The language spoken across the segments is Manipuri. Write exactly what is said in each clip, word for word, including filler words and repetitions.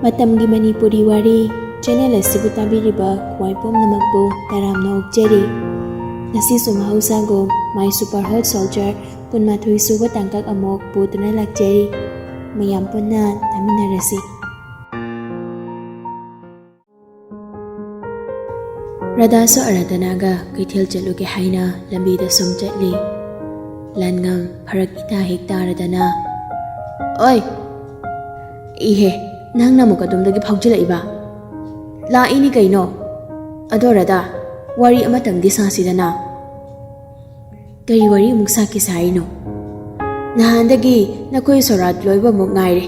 ꯃꯇꯝꯒꯤ ꯃꯅꯤꯄꯨꯔꯤ ꯋꯥꯔꯤ ꯆꯦꯅꯦꯜ ꯑꯁꯤꯕꯨ ꯇꯥꯕꯤꯔꯤꯕ ꯈ꯭ꯋꯥꯏ ꯄꯨꯝꯅꯃꯛꯄꯨ ꯇꯔꯥꯝꯅ ꯑꯣꯛꯆꯔꯤ꯫ ꯉꯁꯤꯁꯨ ꯃꯍꯧꯁꯥꯒꯨꯝ My Super Hot Soldier ꯀꯨꯟꯃꯥꯊꯣꯏ ꯁꯨꯕ ꯇꯥꯡꯀꯛ ꯑꯃꯨꯛ ꯄꯨꯗꯨꯅ ꯂꯥꯛꯆꯔꯤ꯫ ꯃꯌꯥꯝ ꯄꯨꯟꯅ ꯇꯥꯃꯤꯟꯅꯔꯁꯤ꯫ ꯔꯥꯙꯥꯁꯨ ꯑꯔꯥꯙꯅꯥꯒ ꯀꯩꯊꯦꯜ ꯆꯠꯂꯨꯒꯦ ꯍꯥꯏꯅ ꯂꯝꯕꯤꯗ ꯁꯨꯝ ꯆꯠꯂꯤ꯫ ꯂꯥꯟꯉꯝ ꯐꯔꯛ ꯏꯇꯥ ꯍꯦꯛ ꯇꯥꯔꯗꯅ, "ꯑꯣꯏ!" "ꯏꯍꯦ, ꯅꯪꯅ ꯑꯃꯨꯛ ꯑꯗꯣꯝꯗꯒꯤ ꯐꯥꯎꯖꯤꯜꯂꯛꯏꯕ?" "ꯂꯥꯛꯏꯅꯤ ꯀꯩꯅꯣ꯫ ꯑꯗꯣ ꯔꯥꯙꯥ, ꯋꯥꯔꯤ ꯑꯃꯇꯪꯗꯤ ꯁꯥꯁꯤꯗꯅ?" "ꯀꯔꯤ ꯋꯥꯔꯤ ꯑꯃꯨꯛ ꯁꯥꯈꯤꯁꯦ ꯍꯥꯏꯅꯣ?" "ꯅꯍꯥꯟꯗꯒꯤ ꯅꯈꯣꯏ ꯁꯣꯔꯥꯠ ꯂꯣꯏꯕꯃꯨꯛ ꯉꯥꯏꯔꯦ꯫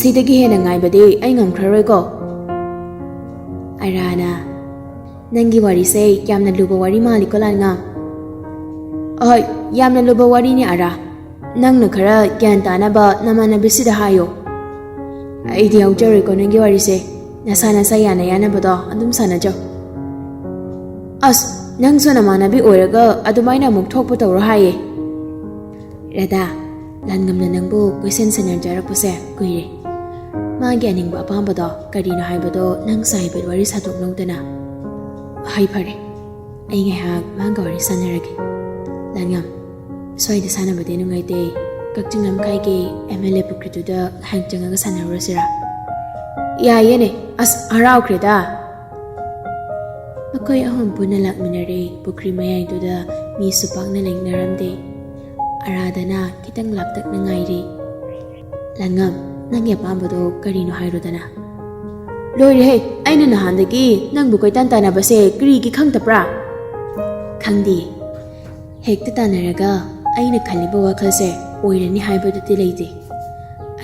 ꯁꯤꯗꯒꯤ ꯍꯦꯟꯅ ꯉꯥꯏꯕꯗꯤ ꯑꯩ ꯉꯝꯈ꯭ꯔꯔꯣꯏꯀꯣ꯫" ꯑꯔꯥꯅ, "ꯅꯪꯒꯤ ꯋꯥꯔꯤꯁꯦ ꯌꯥꯝꯅ ꯂꯨꯕ ꯋꯥꯔꯤ ꯃꯥꯜꯂꯤꯀꯣ, ꯂꯥꯟꯉꯝ?" "ꯑꯍꯣꯏ, ꯌꯥꯝꯅ ꯂꯨꯕ ꯋꯥꯔꯤꯅꯤ, ꯑꯔꯥ꯫ ꯅꯪꯅ ꯈꯔ ꯒ꯭ꯌꯥꯟ ꯇꯥꯅꯕ ꯅꯃꯥꯟꯅꯕꯤꯁꯤꯗ ꯍꯥꯏꯌꯣ꯫" "ꯑꯩꯗꯤ ꯌꯥꯎꯖꯔꯣꯏꯀꯣ ꯅꯪꯒꯤ ꯋꯥꯔꯤꯁꯦ꯫ ꯅꯁꯥ ꯅꯁꯥ ꯌꯥꯅ ꯌꯥꯅꯕꯗꯣ ꯑꯗꯨꯝ ꯁꯥꯟꯅꯖꯧ꯫" "ꯑꯁ, ꯅꯪꯁꯨ ꯅꯃꯥꯟꯅꯕꯤ ꯑꯣꯏꯔꯒ ꯑꯗꯨꯃꯥꯏꯅ ꯑꯃꯨꯛ ꯊꯣꯛꯄ ꯇꯧꯔꯣ ꯍꯥꯏꯌꯦ꯫" "ꯔꯥꯙꯥ, ꯂꯥꯟꯉꯝꯅ ꯅꯪꯕꯨ ꯀꯣꯏꯁꯟ ꯁꯥꯟꯅꯖꯔꯛꯄꯁꯦ ꯀꯨꯏꯔꯦ꯫ ꯃꯥꯒꯤ ꯑꯅꯤꯡꯕ ꯑꯄꯥꯝꯕꯗꯣ ꯀꯔꯤꯅꯣ ꯍꯥꯏꯕꯗꯣ ꯅꯪ ꯁꯥꯏꯕꯦꯠ ꯋꯥꯔꯤ ꯁꯥꯗꯣꯛꯅꯧꯗꯅ꯫" "ꯍꯩ, ꯐꯔꯦ, ꯑꯩ ꯉꯥꯏꯍꯥꯛ ꯃꯥꯒ ꯋꯥꯔꯤ ꯁꯥꯟꯅꯔꯒꯦ꯫" "ꯂꯥꯟꯉꯝ, ꯁ꯭ꯋꯥꯏꯗ ꯁꯥꯟꯅꯕꯗꯤ ꯅꯨꯡꯉꯥꯏꯇꯦ꯫ ꯀꯛꯆꯤꯡ ꯂꯝꯈꯥꯏꯒꯤ ꯑꯦꯝ ꯑꯦꯜ ꯑꯦ ꯄꯨꯈ꯭ꯔꯤꯗꯨꯗ ꯉꯥꯏꯍꯥꯛ ꯆꯪꯉꯒ ꯁꯥꯟꯅꯔꯨꯔꯁꯤꯔꯥ?" "ꯌꯥꯏꯌꯦꯅꯦ꯫ ꯑꯁ, ꯍꯔꯥꯎꯈ꯭ꯔꯦꯗ꯫" ꯃꯈꯣꯏ ꯑꯍꯨꯝ ꯄꯨꯟꯅ ꯂꯥꯛꯃꯤꯟꯅꯔꯦ꯫ ꯄꯨꯈ꯭ꯔꯤ ꯃꯌꯥꯏꯗꯨꯗ ꯃꯤꯁꯨ ꯄꯥꯛꯅ ꯂꯦꯡꯅꯔꯝꯗꯦ꯫ ꯑꯔꯥꯗꯅ ꯈꯤꯇꯪ ꯂꯥꯞꯇꯛꯅ ꯉꯥꯏꯔꯤ꯫ "ꯂꯥꯟꯉꯝ, ꯅꯪꯒꯤ ꯑꯄꯥꯝꯕꯗꯣ ꯀꯔꯤꯅꯣ ꯍꯥꯏꯔꯣꯗꯅ?" "ꯂꯣꯏꯔꯦꯍꯦ, ꯑꯩꯅ ꯅꯍꯥꯟꯗꯒꯤ ꯅꯪꯕꯨ ꯀꯣꯏꯇꯥꯟ ꯇꯥꯟꯅꯕꯁꯦ ꯀꯔꯤꯒꯤ ꯈꯪꯗꯕ꯭ꯔꯥ?" "ꯈꯪꯗꯦ꯫ ꯍꯦꯛꯇ ꯇꯥꯟꯅꯔꯒ ꯑꯩꯅ ꯈꯜꯂꯤꯕ ꯋꯥꯈꯜꯁꯦ ꯑꯣꯏꯔꯅꯤ ꯍꯥꯏꯕꯗꯨꯗꯤ ꯂꯩꯇꯦ꯫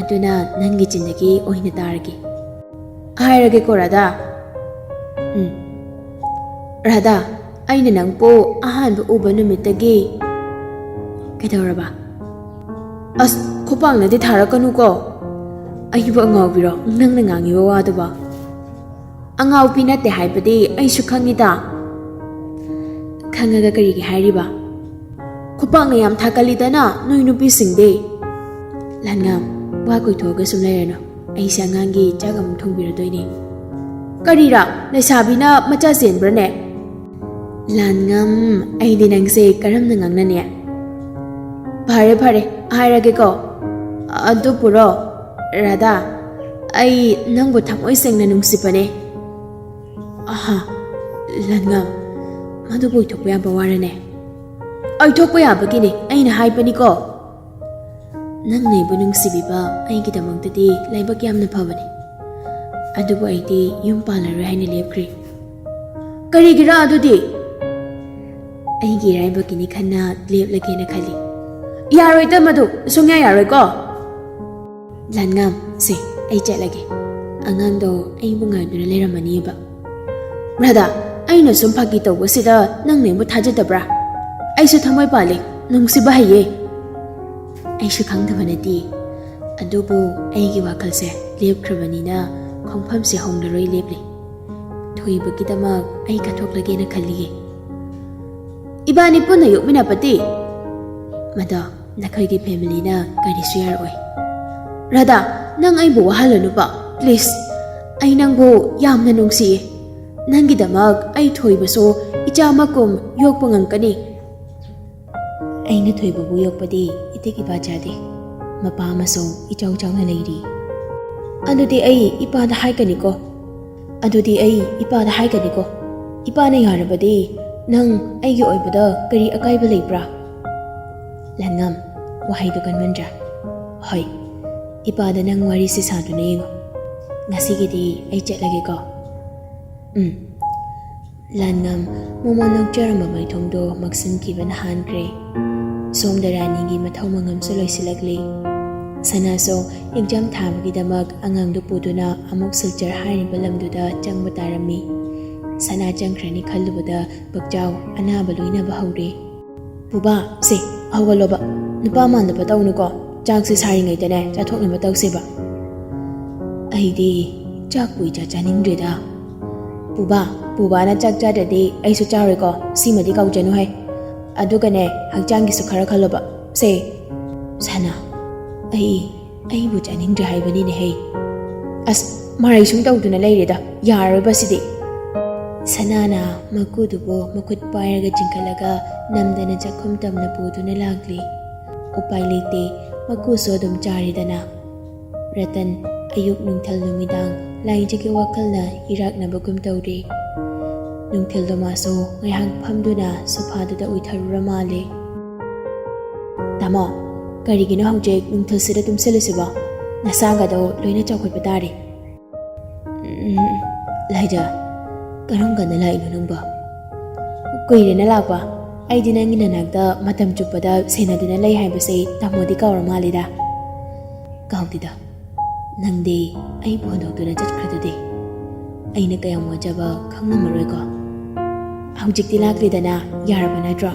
ꯑꯗꯨꯅ ꯅꯪꯒꯤ ꯆꯤꯟꯗꯒꯤ ꯑꯣꯏꯅ ꯇꯥꯔꯒꯦ꯫" "ꯍꯥꯏꯔꯒꯦꯀꯣ, ꯔꯥꯙꯥ꯫" "ꯎꯝ꯫ ꯔꯥꯙꯥ, ꯑꯩꯅ ꯅꯪꯕꯨ ꯑꯍꯥꯟꯕ ꯎꯕ ꯅꯨꯃꯤꯠꯇꯒꯤ..." "ꯀꯩꯗꯧꯔꯕ?" "ꯑꯁ, ꯈꯨꯄꯥꯛꯅꯗꯤ ꯊꯥꯔꯛꯀꯅꯨꯀꯣ꯫ ꯑꯩꯕꯨ ꯑꯉꯥꯎꯕꯤꯔꯣ ꯅꯪꯅ ꯉꯥꯡꯉꯤꯕ ꯋꯥꯗꯨꯕꯣ?" "ꯑꯉꯥꯎꯕꯤ ꯅꯠꯇꯦ ꯍꯥꯏꯕꯗꯤ ꯑꯩꯁꯨ ꯈꯪꯉꯤꯗ꯫" "ꯈꯪꯉꯒ ꯀꯔꯤꯒꯤ ꯍꯥꯏꯔꯤꯕ?" "ꯈꯨꯄꯥꯛꯅ ꯌꯥꯝ ꯊꯥꯒꯜꯂꯤꯗꯅ ꯅꯣꯏ ꯅꯨꯄꯤꯁꯤꯡꯗꯤ꯫" "ꯂꯥꯟꯉꯝ, ꯋꯥ ꯀꯣꯏꯊꯣꯛꯑꯒ ꯁꯨꯝ ꯂꯩꯔꯅꯨ꯫ ꯑꯩꯁꯦ ꯑꯉꯥꯡꯒꯤ ꯆꯥꯛ ꯑꯃꯨꯛ ꯊꯣꯡꯕꯤꯔꯗꯣꯏꯅꯦ꯫ ꯀꯔꯤꯔꯥ? ꯂꯩꯁꯥꯕꯤꯅ ꯃꯆꯥ ꯆꯦꯟꯕ꯭ꯔꯅꯦ? ꯂꯥꯟꯉꯝ, ꯑꯩꯗꯤ ꯅꯪꯁꯦ ꯀꯔꯝꯅ ꯉꯥꯡꯅꯅꯤ? ꯐꯔꯦ ꯐꯔꯦ, ꯍꯥꯏꯔꯒꯦꯀꯣ꯫ ꯑꯗꯨꯕꯨꯔꯣ, ꯔꯥꯙꯥ, ꯑꯩ ꯅꯪꯕꯨ ꯊꯃꯣꯏ ꯁꯦꯡꯅ ꯅꯨꯡꯁꯤꯕꯅꯦ꯫ ꯑꯍꯥ, ꯂꯥꯟꯉꯝ, ꯃꯗꯨꯕꯨ ꯑꯣꯏꯊꯣꯛꯄ ꯌꯥꯕ ꯋꯥꯔꯅꯦ? ꯑꯣꯏꯊꯣꯛꯄ ꯌꯥꯕꯒꯤꯅꯦ, ꯑꯩꯅ ꯍꯥꯏꯕꯅꯤꯀꯣ꯫ ꯅꯪꯅ ꯑꯩꯕꯨ ꯅꯨꯡꯁꯤꯕꯤꯕ ꯑꯩꯒꯤꯗꯃꯛꯇꯗꯤ ꯂꯥꯏꯕꯛ ꯌꯥꯝꯅ ꯐꯕꯅꯤ꯫ ꯑꯗꯨꯕꯨ ꯑꯩꯗꯤ ꯌꯨꯝ ꯄꯥꯜꯂꯔꯣꯏ ꯍꯥꯏꯅ ꯂꯦꯞꯈ꯭ꯔꯦ꯫ ꯀꯔꯤꯒꯤꯔꯥ ꯑꯗꯨꯗꯤ? ꯑꯩꯒꯤ ꯏꯔꯥꯏꯕꯛꯀꯤꯅꯤ ꯈꯟꯅ ꯂꯦꯞꯂꯒꯦꯅ ꯈꯜꯂꯤ꯫ ꯌꯥꯔꯣꯏꯗ ꯃꯗꯨ, ꯁꯨꯡꯌꯥ ꯌꯥꯔꯣꯏꯀꯣ꯫ ꯂꯥꯟꯉꯝ, ꯁꯦ, ꯑꯩ ꯆꯠꯂꯒꯦ꯫ ꯑꯉꯥꯡꯗꯣ ꯑꯩꯕꯨ ꯉꯥꯏꯗꯨꯅ ꯂꯩꯔꯝꯃꯅꯤꯕ꯫ ꯔꯥꯙꯥ, ꯑꯩꯅ ꯁꯨꯝ ꯐꯥꯒꯤ ꯇꯧꯕꯁꯤꯗ ꯅꯪꯅ ꯑꯩꯕꯨ ꯊꯥꯖꯗꯕ꯭ꯔꯥ? ꯑꯩꯁꯨ ꯊꯃꯣꯏ ꯄꯥꯜꯂꯤ, ꯅꯨꯡꯁꯤꯕ ꯍꯩꯌꯦ꯫ ꯑꯩꯁꯨ ꯈꯪꯗꯕ ꯅꯠꯇꯦ, ꯑꯗꯨꯕꯨ ꯑꯩꯒꯤ ꯋꯥꯈꯜꯁꯦ ꯂꯦꯞꯈ꯭ꯔꯕꯅꯤꯅ ꯈꯣꯡꯐꯝꯁꯦ ꯍꯣꯡꯂꯔꯣꯏ ꯂꯦꯞꯂꯤ꯫ ꯊꯣꯏꯕꯒꯤꯗꯃꯛ ꯑꯩ ꯀꯠꯊꯣꯛꯂꯒꯦꯅ ꯈꯜꯂꯤꯌꯦ꯫ ꯏꯕꯥꯅꯤ ꯄꯨꯟꯅ ꯌꯣꯛꯃꯤꯟꯅꯕꯗꯤ? ꯃꯗꯣ ꯅꯈꯣꯏꯒꯤ ꯐꯦꯃꯤꯂꯤꯅ ꯀꯔꯤꯁꯨ ꯌꯥꯔꯛꯑꯣꯏ꯫ ꯔꯥꯙꯥ, ꯅꯪ ꯑꯩꯕꯨ ꯋꯥꯍꯜꯂꯅꯨꯕ, ꯄ꯭ꯂꯤꯖ꯫ ꯑꯩ ꯅꯪꯕꯨ ꯌꯥꯝꯅ ꯅꯨꯡꯁꯤꯌꯦ꯫ ꯅꯪꯒꯤꯗꯃꯛ ꯑꯩ ꯊꯣꯏꯕꯁꯨ ꯏꯆꯥꯃꯛꯀꯨꯝ ꯌꯣꯛꯄ ꯉꯝꯒꯅꯤ꯫ ꯑꯩꯅ ꯊꯣꯏꯕꯕꯨ ꯌꯣꯛꯄꯗꯤ ꯏꯇꯤꯛ ꯏꯄꯥ ꯆꯥꯗꯦ꯫ ꯃꯄꯥ ꯑꯃꯁꯨ ꯏꯆꯥꯎ ꯆꯥꯎꯅ ꯂꯩꯔꯤ꯫ ꯑꯗꯨꯗꯤ ꯑꯩ ꯏꯄꯥꯗ ꯍꯥꯏꯒꯅꯤꯀꯣ꯫ ꯑꯗꯨꯗꯤ ꯑꯩ ꯏꯄꯥꯗ ꯍꯥꯏꯒꯅꯤꯀꯣ꯫ ꯏꯄꯥꯅ ꯌꯥꯔꯕꯗꯤ ꯅꯪ ꯑꯩꯒꯤ ꯑꯣꯏꯕꯗ ꯀꯔꯤ ꯑꯀꯥꯏꯕ ꯂꯩꯕ꯭ꯔꯥ? ꯂꯥꯟꯉꯝ, ꯋꯥꯍꯩꯗꯨ ꯀꯟꯃꯟꯗ꯭ꯔꯥ? ꯍꯣꯏ, ꯏꯄꯥꯗ ꯅꯪ ꯋꯥꯔꯤꯁꯤ ꯁꯥꯗꯨꯅ ꯌꯦꯡꯉꯨ꯫ ꯉꯁꯤꯒꯤꯗꯤ ꯑꯩ ꯆꯠꯂꯒꯦꯀꯣ꯫ ꯎꯝ꯫ ꯂꯥꯟꯉꯝ ꯃꯣꯃꯣꯟ ꯅꯣꯛꯆꯔꯝꯕ ꯃꯥꯏꯊꯣꯡꯗꯣ ꯃꯛꯁꯤꯟꯈꯤꯕꯅ ꯍꯥꯟꯈ꯭ꯔꯦ꯫ ꯁꯣꯝꯗ ꯔꯥꯅꯤꯒꯤ ꯃꯊꯧ ꯃꯉꯝꯁꯨ ꯂꯣꯏꯁꯤꯜꯂꯛꯂꯤ꯫ ꯁꯅꯥꯁꯨ ꯑꯦꯛꯖꯥꯝ ꯊꯥꯕꯒꯤꯗꯃꯛ ꯑꯉꯥꯡꯗꯨ ꯄꯨꯗꯨꯅ ꯑꯃꯨꯛ ꯁꯤꯜꯆꯔ ꯍꯥꯏꯔꯤꯕ ꯂꯝꯗꯨꯗ ꯆꯪꯕ ꯇꯥꯔꯝꯃꯤ꯫ ꯁꯅꯥ ꯆꯪꯈ꯭ꯔꯅꯤ ꯈꯜꯂꯨꯕꯗ ꯄꯛꯆꯥꯎ ꯑꯅꯥꯕ ꯂꯣꯏꯅꯕ ꯍꯧꯔꯦ꯫ ꯄꯨꯕꯥ, ꯁꯦ, ꯍꯧꯒꯠꯂꯣꯕ꯫ ꯅꯨꯄꯥ ꯃꯥꯟꯗꯕ ꯇꯧꯅꯨꯀꯣ꯫ ꯆꯥꯛꯁꯦ ꯁꯥꯔꯤꯉꯩꯗꯅꯦ ꯆꯥꯊꯣꯛꯅꯕ ꯇꯧꯁꯦꯕ꯫ ꯑꯩꯗꯤ ꯆꯥꯛꯄꯨ ꯏꯆꯥ ꯆꯥꯅꯤꯡꯗ꯭ꯔꯦꯗ꯫ ꯄꯨꯕꯥ, ꯄꯨꯕꯥꯅ ꯆꯥꯛ ꯆꯥꯗ꯭ꯔꯗꯤ ꯑꯩꯁꯨ ꯆꯥꯔꯣꯏꯀꯣ꯫ ꯁꯤꯃꯗꯤ ꯀꯥꯎꯖꯅꯨ ꯍꯩ꯫ ꯑꯗꯨꯒꯅꯦ, ꯍꯛꯆꯥꯡꯒꯤꯁꯨ ꯈꯔ ꯈꯜꯂꯣꯕ꯫ ꯁꯦ꯫ ꯁꯅꯥ, ꯑꯩ, ꯑꯩꯕꯨ ꯆꯥꯅꯤꯡꯗ꯭ꯔꯦ ꯍꯥꯏꯕꯅꯤꯅꯦ ꯍꯩ꯫ ꯑꯁ, ꯃꯔꯩ ꯁꯨꯝ ꯇꯧꯗꯨꯅ ꯂꯩꯔꯦꯗ, ꯌꯥꯔꯔꯣꯏꯕ ꯁꯤꯗꯤ꯫ ꯁꯅꯥꯅ ꯃꯀꯨꯗꯨꯕꯨ ꯃꯈꯨꯠ ꯄꯥꯏꯔꯒ ꯆꯤꯡꯈꯠꯂꯒ ꯅꯝꯗꯅ ꯆꯥꯛꯈꯨꯝ ꯇꯝꯅ ꯄꯨꯗꯨꯅ ꯂꯥꯛꯂꯤ꯫ ꯎꯄꯥꯏ ꯂꯩꯇꯦ, ꯃꯀꯨꯁꯨ ꯑꯗꯨꯝ ꯆꯥꯔꯦꯗꯅ꯫ ꯔꯇꯟ ꯑꯌꯨꯛ ꯅꯨꯡꯊꯤꯜ ꯅꯨꯃꯤꯗꯥꯡ ꯂꯥꯏꯖꯒꯤ ꯋꯥꯈꯜꯅ ꯏꯔꯥꯛꯅꯕꯒꯨꯝ ꯇꯧꯔꯤ꯫ ꯅꯨꯡꯊꯤꯜꯗꯣ ꯃꯥꯁꯨ ꯉꯥꯏꯍꯥꯛ ꯐꯝꯗꯨꯅ ꯁꯣꯐꯥꯗꯨꯗ ꯎꯏꯊꯔꯨꯔ ꯃꯥꯜꯂꯦ꯫ "ꯇꯥꯃꯣ, ꯀꯔꯤꯒꯤꯅꯣ ꯍꯧꯖꯤꯛ ꯅꯨꯡꯊꯤꯜꯁꯤꯗ ꯇꯨꯝꯁꯤꯜꯂꯤꯁꯤꯕꯣ? ꯅꯁꯥꯒꯗꯣ ꯂꯣꯏꯅ ꯆꯥꯎꯈꯠꯄ ꯇꯥꯔꯦ꯫" "ꯎꯝ, ꯂꯥꯏꯖ, ꯀꯔꯝ ꯀꯥꯟꯗ ꯂꯥꯛꯏꯅꯣ ꯅꯪꯕꯣ?" "ꯀꯨꯏꯔꯦꯅ ꯂꯥꯛꯄ꯫ ꯑꯩꯗꯤ ꯅꯪꯒꯤ ꯅꯅꯥꯛꯇ ꯃꯇꯝ ꯆꯨꯞꯄꯗ ꯁꯦꯟꯅꯗꯨꯅ ꯂꯩ ꯍꯥꯏꯕꯁꯦ ꯇꯥꯃꯣꯗꯤ ꯀꯥꯎꯔ ꯃꯥꯜꯂꯤꯗ꯫" "ꯀꯥꯎꯗꯦꯗ, ꯅꯪꯗꯤ ꯑꯩꯕꯨ ꯍꯨꯟꯗꯣꯛꯇꯨꯅ ꯆꯠꯈ꯭ꯔꯗꯨꯗꯤ꯫ ꯑꯩꯅ ꯀꯌꯥꯝ ꯋꯥꯖꯕ ꯈꯪꯂꯝꯃꯔꯣꯏꯀꯣ꯫ ꯍꯧꯖꯤꯛꯇꯤ ꯂꯥꯛꯂꯤꯗꯅ, ꯌꯥꯔꯕ ꯅꯠꯇ꯭ꯔꯣ?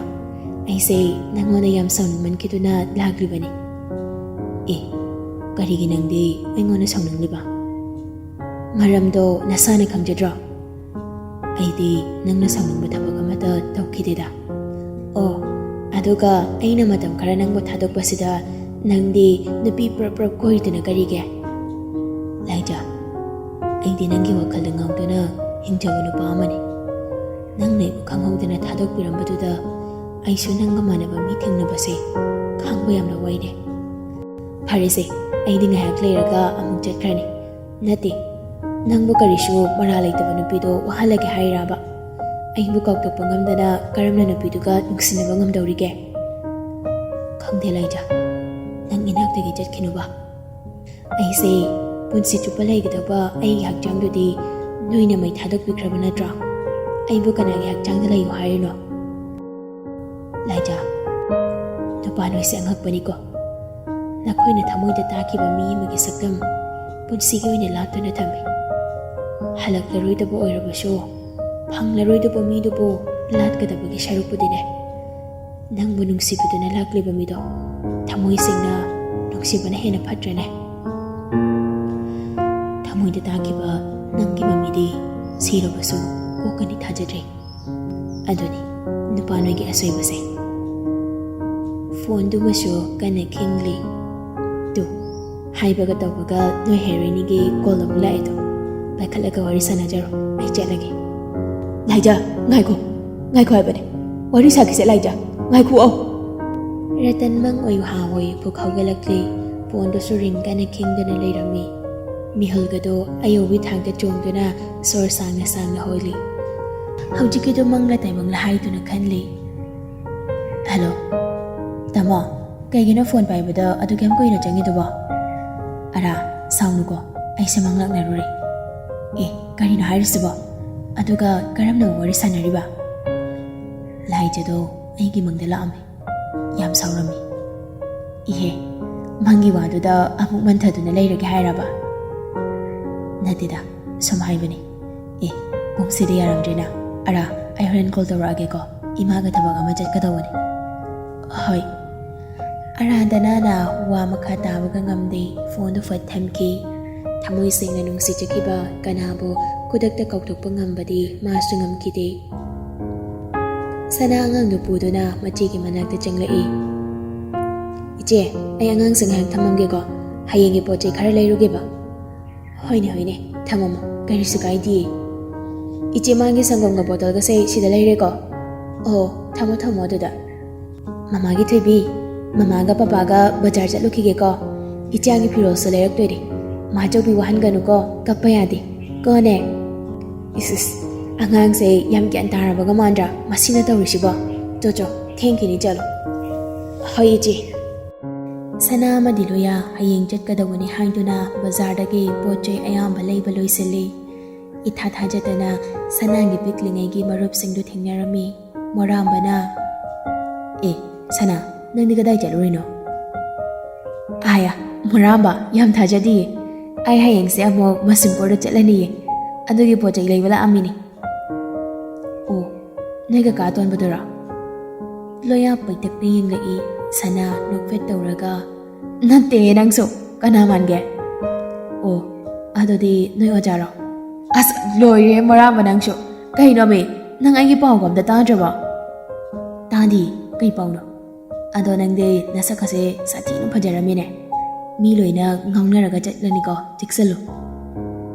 ꯑꯩꯁꯦ ꯅꯪꯉꯣꯟꯗ ꯌꯥꯝ ꯁꯥꯎꯅꯤꯡꯃꯟꯈꯤꯗꯨꯅ ꯂꯥꯛꯂꯤꯕꯅꯤ꯫" "ꯑꯦ, ꯀꯔꯤꯒꯤ ꯅꯪꯗꯤ ꯑꯩꯉꯣꯟꯗ ꯁꯥꯎꯅꯤꯡꯂꯤꯕ? ꯃꯔꯝꯗꯣ ꯅꯁꯥꯅ ꯈꯪꯖꯗ꯭ꯔꯣ? ꯑꯩꯗꯤ ꯅꯪꯅ ꯁꯥꯎꯅꯤꯡꯕ ꯊꯕꯛ ꯑꯃꯠꯇ ꯇꯧꯈꯤꯗꯦꯗ꯫ ꯑꯣ, ꯑꯗꯨꯒ ꯑꯩꯅ ꯃꯇꯝ ꯈꯔ ꯅꯪꯕꯨ ꯊꯥꯗꯣꯛꯄꯁꯤꯗ ꯅꯪꯗꯤ ꯅꯨꯄꯤ ꯄ꯭ꯔꯞ ꯄ꯭ꯔꯞ ꯀꯣꯏꯔꯤꯗꯨꯅ ꯀꯔꯤꯒꯤ? ꯂꯥꯏꯖ, ꯑꯩꯗꯤ ꯅꯪꯒꯤ ꯋꯥꯈꯜꯗ ꯉꯥꯎꯗꯨꯅ ꯍꯤꯡꯖꯕ ꯅꯨꯄꯥ ꯑꯃꯅꯤ꯫ ꯅꯪꯅ ꯑꯩꯕꯨ ꯈꯪꯍꯧꯗꯅ ꯊꯥꯗꯣꯛꯄꯤꯔꯝꯕꯗꯨꯗ ꯑꯩꯁꯨ ꯅꯪꯒ ꯃꯥꯟꯅꯕ ꯃꯤ ꯊꯦꯡꯅꯕꯁꯦ ꯈꯥꯡꯕ ꯌꯥꯝꯅ ꯋꯥꯏꯅꯦ꯫ ꯐꯔꯦꯁꯦ, ꯑꯩꯗꯤ ꯉꯥꯏꯍꯥꯛ ꯂꯩꯔꯒ ꯑꯃꯨꯛ ꯆꯠꯈ꯭ꯔꯅꯤ꯫ ꯅꯠꯇꯦ, ꯅꯪꯕꯨ ꯀꯔꯤꯁꯨ ꯃꯔꯥꯜ ꯂꯩꯇꯕ ꯅꯨꯄꯤꯗꯣ ꯋꯥꯍꯜꯂꯒꯦ ꯍꯥꯏꯔꯤꯔꯕ? ꯑꯩꯕꯨ ꯀꯥꯎꯊꯣꯛꯄ ꯉꯝꯗꯅ ꯀꯔꯝꯅ ꯅꯨꯄꯤꯗꯨꯒ ꯅꯨꯡꯁꯤꯅꯕ ꯉꯝꯗꯧꯔꯤꯒꯦ?" "ꯈꯪꯗꯦ ꯂꯥꯏꯖ, ꯅꯪ ꯏꯅꯥꯛꯇꯒꯤ ꯆꯠꯈꯤꯅꯨꯕ꯫ ꯑꯩꯁꯦ ꯄꯨꯟꯁꯤ ꯆꯨꯞꯄ ꯂꯩꯒꯗꯕ ꯑꯩꯒꯤ ꯍꯛꯆꯥꯡꯗꯨꯗꯤ ꯅꯣꯏꯅ ꯃꯩ ꯊꯥꯗꯣꯛꯄꯤꯈ꯭ꯔꯕ ꯅꯠꯇ꯭ꯔꯣ? ꯑꯩꯕꯨ ꯀꯅꯥꯒꯤ ꯍꯛꯆꯥꯡꯗ ꯂꯩꯌꯨ ꯍꯥꯏꯔꯤꯅꯣ?" "ꯂꯥꯏꯖ, ꯅꯨꯄꯥ ꯅꯣꯏꯁꯦ ꯑꯉꯛꯄꯅꯤꯀꯣ꯫ ꯅꯈꯣꯏꯅ ꯊꯃꯣꯏꯗ ꯇꯥꯈꯤꯕ ꯃꯤ ꯑꯃꯒꯤ ꯁꯛꯇꯝ ꯄꯨꯟꯁꯤꯒꯤ ꯑꯣꯏꯅ ꯂꯥꯠꯇꯨꯅ ꯊꯝꯃꯤ꯫ ꯍꯜꯂꯛꯂꯔꯣꯏꯗꯕ ꯑꯣꯏꯔꯕꯁꯨ, ꯐꯪꯂꯔꯣꯏꯗꯕ ꯃꯤꯗꯨꯕꯨ ꯂꯥꯠꯀꯗꯕꯒꯤ ꯁꯔꯨꯛꯄꯨꯗꯤꯅꯦ, ꯅꯪꯕꯨ ꯅꯨꯡꯁꯤꯕꯗꯨꯅ ꯂꯥꯛꯂꯤꯕ ꯃꯤꯗꯣ ꯊꯃꯣꯏ ꯁꯦꯡꯅ ꯅꯨꯡꯁꯤꯕꯅ ꯍꯦꯟꯅ ꯐꯠꯇ꯭ꯔꯅꯦ? ꯊꯃꯣꯏꯗ ꯇꯥꯈꯤꯕ ꯅꯪꯒꯤ ꯃꯃꯤꯗꯤ ꯁꯤꯔꯕꯁꯨ ꯀꯣꯛꯀꯅꯤ ꯊꯥꯖꯗ꯭ꯔꯦ꯫ ꯑꯗꯨꯅꯤ ꯅꯨꯄꯥ ꯅꯣꯏꯒꯤ ꯑꯁꯣꯏꯕꯁꯦ꯫" ꯐꯣꯟꯗꯨꯃꯁꯨ ꯀꯟꯅ ꯈꯤꯡꯂꯤ꯫ "ꯇꯨ, ꯍꯥꯏꯕꯒ ꯇꯧꯕꯒ ꯅꯣꯏ ꯍꯦꯔꯣꯏꯅꯤꯒꯤ ꯀꯣꯜ ꯑꯃꯨꯛ ꯂꯥꯛꯑꯦꯗꯣ꯫ ꯄꯥꯏꯈꯠꯂꯒ ꯋꯥꯔꯤ ꯁꯥꯟꯅꯖꯔꯣ, ꯑꯩ ꯆꯠꯂꯒꯦ꯫ ꯂꯥꯏꯖꯥ, ꯉꯥꯏꯈꯣ, ꯉꯥꯏꯈꯣ ꯍꯥꯏꯕꯅꯦ꯫ ꯋꯥꯔꯤ ꯁꯥꯈꯤꯁꯦ ꯂꯥꯏꯖꯥ, ꯉꯥꯏꯈꯣ ꯑꯧ꯫ ꯔꯇꯟ ꯃꯪ ꯑꯣꯏ ꯍꯥ ꯑꯣꯏ ꯄꯨꯛ ꯍꯧꯒꯠꯂꯛꯂꯤ꯫ ꯐꯣꯟꯗꯨꯁꯨ ꯔꯤꯡ ꯀꯟꯅ ꯈꯤꯡꯗꯨꯅ ꯂꯩꯔꯝꯃꯤ꯫ ꯃꯤꯍꯨꯜꯒꯗꯣ ꯑꯌꯧꯕꯤ ꯊꯥꯡꯗ ꯆꯣꯡꯗꯨꯅ ꯁꯣꯔ ꯁꯥꯡꯅ ꯁꯥꯡꯅ ꯍꯣꯜꯂꯤ꯫ ꯍꯧꯖꯤꯛꯀꯤꯗꯣ ꯃꯪꯂ ꯇꯥꯏꯕꯪꯂ ꯍꯥꯏꯗꯨꯅ ꯈꯜꯂꯤ꯫ ꯍꯜꯂꯣ꯫ ꯇꯥꯃꯣ, ꯀꯩꯒꯤꯅꯣ ꯐꯣꯟ ꯄꯥꯏꯕꯗ ꯑꯗꯨꯛ ꯌꯥꯝ ꯀꯨꯏꯅ ꯆꯪꯉꯤꯗꯨꯕꯣ? ꯑꯔꯥ, ꯁꯥꯎꯅꯨꯀꯣ, ꯑꯩꯁꯦ ꯃꯪꯂꯥꯛꯅꯔꯨꯔꯦ꯫ ꯑꯦ, ꯀꯔꯤꯅꯣ ꯍꯥꯏꯔꯤꯁꯤꯕꯣ? ꯑꯗꯨꯒ ꯀꯔꯝꯅ ꯋꯥꯔꯤ ꯁꯥꯟꯅꯔꯤꯕ? ꯂꯥꯏꯖꯗꯣ ꯑꯩꯒꯤ ꯃꯪꯗ ꯂꯥꯛꯑꯝꯃꯤ꯫ ꯌꯥꯝ ꯁꯥꯎꯔꯝꯃꯤ꯫ ꯏꯍꯦ, ꯃꯪꯒꯤ ꯋꯥꯗꯨꯗ ꯑꯃꯨꯛ ꯃꯟꯊꯗꯨꯅ ꯂꯩꯔꯒꯦ ꯍꯥꯏꯔꯕ? ꯅꯠꯇꯦꯗ, ꯁꯨꯝ ꯍꯥꯏꯕꯅꯤ꯫ ꯑꯦ, ꯄꯨꯡꯁꯤꯗꯤ ꯌꯥꯔꯝꯗ꯭ꯔꯦꯅ꯫ ꯑꯔꯥ, ꯑꯩ ꯍꯣꯔꯦꯟ ꯀꯣꯜ ꯇꯧꯔꯛꯑꯒꯦꯀꯣ꯫ ꯏꯃꯥꯒ ꯊꯕꯛ ꯑꯃ ꯆꯠꯀꯗꯧꯕꯅꯤ꯫ ꯍꯣꯏ꯫ ꯑꯔꯥ ꯗꯅꯥꯅ ꯋꯥ ꯃꯈꯥ ꯇꯥꯕꯒ ꯉꯝꯗꯦ, ꯐꯣꯟꯗꯨ ꯐꯠ ꯊꯝꯈꯤ꯫ ꯊꯃꯣꯏ ꯁꯦꯡꯅ ꯅꯨꯡꯁꯤꯖꯈꯤꯕ ꯀꯅꯥꯕꯨ ꯈꯨꯗꯛꯇ ꯀꯥꯎꯊꯣꯛꯄ ꯉꯝꯕꯗꯤ ꯃꯥꯁꯨ ꯉꯝꯈꯤꯗꯦ꯫ ꯁꯅꯥ ꯑꯉꯥꯡꯗꯨ ꯄꯨꯗꯨꯅ ꯃꯆꯦꯒꯤ ꯃꯅꯥꯛꯇ ꯆꯪꯂꯛꯏ꯫ "ꯏꯆꯦ, ꯑꯩ ꯑꯉꯥꯡꯁꯦ ꯉꯥꯏꯍꯥꯛ ꯊꯝꯃꯝꯒꯦꯀꯣ, ꯍꯌꯦꯡꯒꯤ ꯄꯣꯠ ꯆꯩ ꯈꯔ ꯂꯩꯔꯨꯒꯦꯕ꯫" "ꯍꯣꯏꯅꯦ, ꯍꯣꯏꯅꯦ, ꯊꯝꯃꯝꯃꯣ, ꯀꯔꯤꯁꯨ ꯀꯥꯏꯗꯤꯌꯦ꯫ ꯏꯆꯦ, ꯃꯥꯒꯤ ꯁꯪꯒꯣꯝꯒ ꯕꯣꯇꯜꯒꯁꯦ ꯁꯤꯗ ꯂꯩꯔꯦꯀꯣ꯫ ꯑꯣ, ꯊꯝꯃꯣ, ꯊꯝꯃꯣ ꯑꯗꯨꯗ꯫ ꯃꯃꯥꯒꯤ ꯊꯣꯏꯕꯤ, ꯃꯃꯥꯒ ꯄꯄꯥꯒ ꯕꯖꯥꯔ ꯆꯠꯂꯨꯈꯤꯒꯦꯀꯣ꯫ ꯏꯆꯥꯒꯤ ꯐꯤꯔꯣꯜꯁꯨ ꯂꯩꯔꯛꯇꯣꯏꯅꯦ꯫ ꯃꯥꯆꯧꯕꯤ ꯋꯥꯍꯟꯒꯅꯨꯀꯣ, ꯀꯞꯄ ꯌꯥꯗꯦ꯫ ꯀꯣꯅꯦ?" ꯏꯁ, ꯏꯁ, ꯑꯉꯥꯡꯁꯦ ꯌꯥꯝ ꯒ꯭ꯌꯥꯟ ꯇꯥꯔꯕꯒ ꯃꯥꯟꯗ꯭ꯔꯥ? ꯃꯁꯤꯅ ꯇꯧꯔꯤꯁꯤꯕꯣ? ꯆꯣ, ꯆꯣ, ꯊꯦꯡꯈꯤꯅꯤ, ꯆꯠꯂꯣ꯫ ꯍꯣꯏ, ꯏꯆꯦ꯫ ꯁꯅꯥ ꯑꯃꯗꯤ ꯂꯣꯌꯥ ꯍꯌꯦꯡ ꯆꯠꯀꯗꯧꯕꯅꯤ ꯍꯥꯏꯗꯨꯅ ꯕꯖꯥꯔꯗꯒꯤ ꯄꯣꯠ ꯆꯩ ꯑꯌꯥꯝꯕ ꯂꯩꯕ ꯂꯣꯏꯁꯤꯜꯂꯤ꯫ ꯏꯊꯥ ꯊꯥꯖꯗꯅ ꯁꯅꯥꯒꯤ ꯄꯤꯛꯂꯤꯉꯩꯒꯤ ꯃꯔꯨꯞꯁꯤꯡꯗꯨ ꯊꯦꯡꯅꯔꯝꯃꯤ꯫ ꯃꯣꯔꯥꯝꯕꯅ, "ꯑꯦ, ꯁꯅꯥ, ꯅꯪꯗꯤ ꯀꯗꯥꯏ ꯆꯠꯂꯨꯔꯤꯅꯣ?" "ꯑꯥꯌꯥ, ꯃꯣꯔꯥꯝꯕ, ꯌꯥꯝ ꯊꯥꯖꯗꯤꯌꯦ꯫ ꯑꯩ ꯍꯌꯦꯡꯁꯦ ꯑꯃꯨꯛ ꯃꯁꯤꯝꯄꯨꯔꯗ ꯆꯠꯂꯅꯤꯌꯦ꯫ ꯑꯗꯨꯒꯤ ꯄꯣꯠ ꯆꯩ ꯂꯩꯕ ꯂꯥꯛꯑꯝꯃꯤꯅꯦ꯫" "ꯑꯣ, ꯅꯣꯏ ꯀꯀꯥ ꯑꯇꯣꯟꯕꯗꯨꯔꯣ?" ꯂꯣꯌꯥ ꯄꯩꯇꯛꯅ ꯌꯦꯡꯂꯛꯏ꯫ ꯁꯅꯥ ꯅꯣꯛꯐꯦꯠ ꯇꯧꯔꯒ, "ꯅꯠꯇꯦꯍꯦ ꯅꯪꯁꯨ, ꯀꯅꯥ ꯃꯥꯟꯒꯦ?" "ꯑꯣ, ꯑꯗꯨꯗꯤ ꯅꯣꯏ ꯑꯣꯖꯥꯔꯣ?" "ꯑꯁ, ꯂꯣꯏꯔꯦ ꯃꯣꯔꯥꯝꯕ ꯅꯪꯁꯨ꯫ ꯀꯩꯅꯣꯃꯤ, ꯅꯪ ꯑꯩꯒꯤ ꯄꯥꯎꯒ ꯑꯝꯇ ꯇꯥꯗ꯭ꯔꯕꯣ?" "ꯇꯥꯗꯤ, ꯀꯩ ꯄꯥꯎꯅꯣ?" "ꯑꯗꯣ ꯅꯪꯗꯤ ꯅꯁꯛꯀꯁꯦ ꯁꯥꯊꯤꯅ ꯐꯖꯔꯝꯃꯤꯅꯦ꯫ ꯃꯤ ꯂꯣꯏꯅ ꯉꯥꯎꯅꯔꯒ ꯆꯠꯂꯅꯤꯀꯣ, ꯆꯦꯛꯁꯜꯂꯨ꯫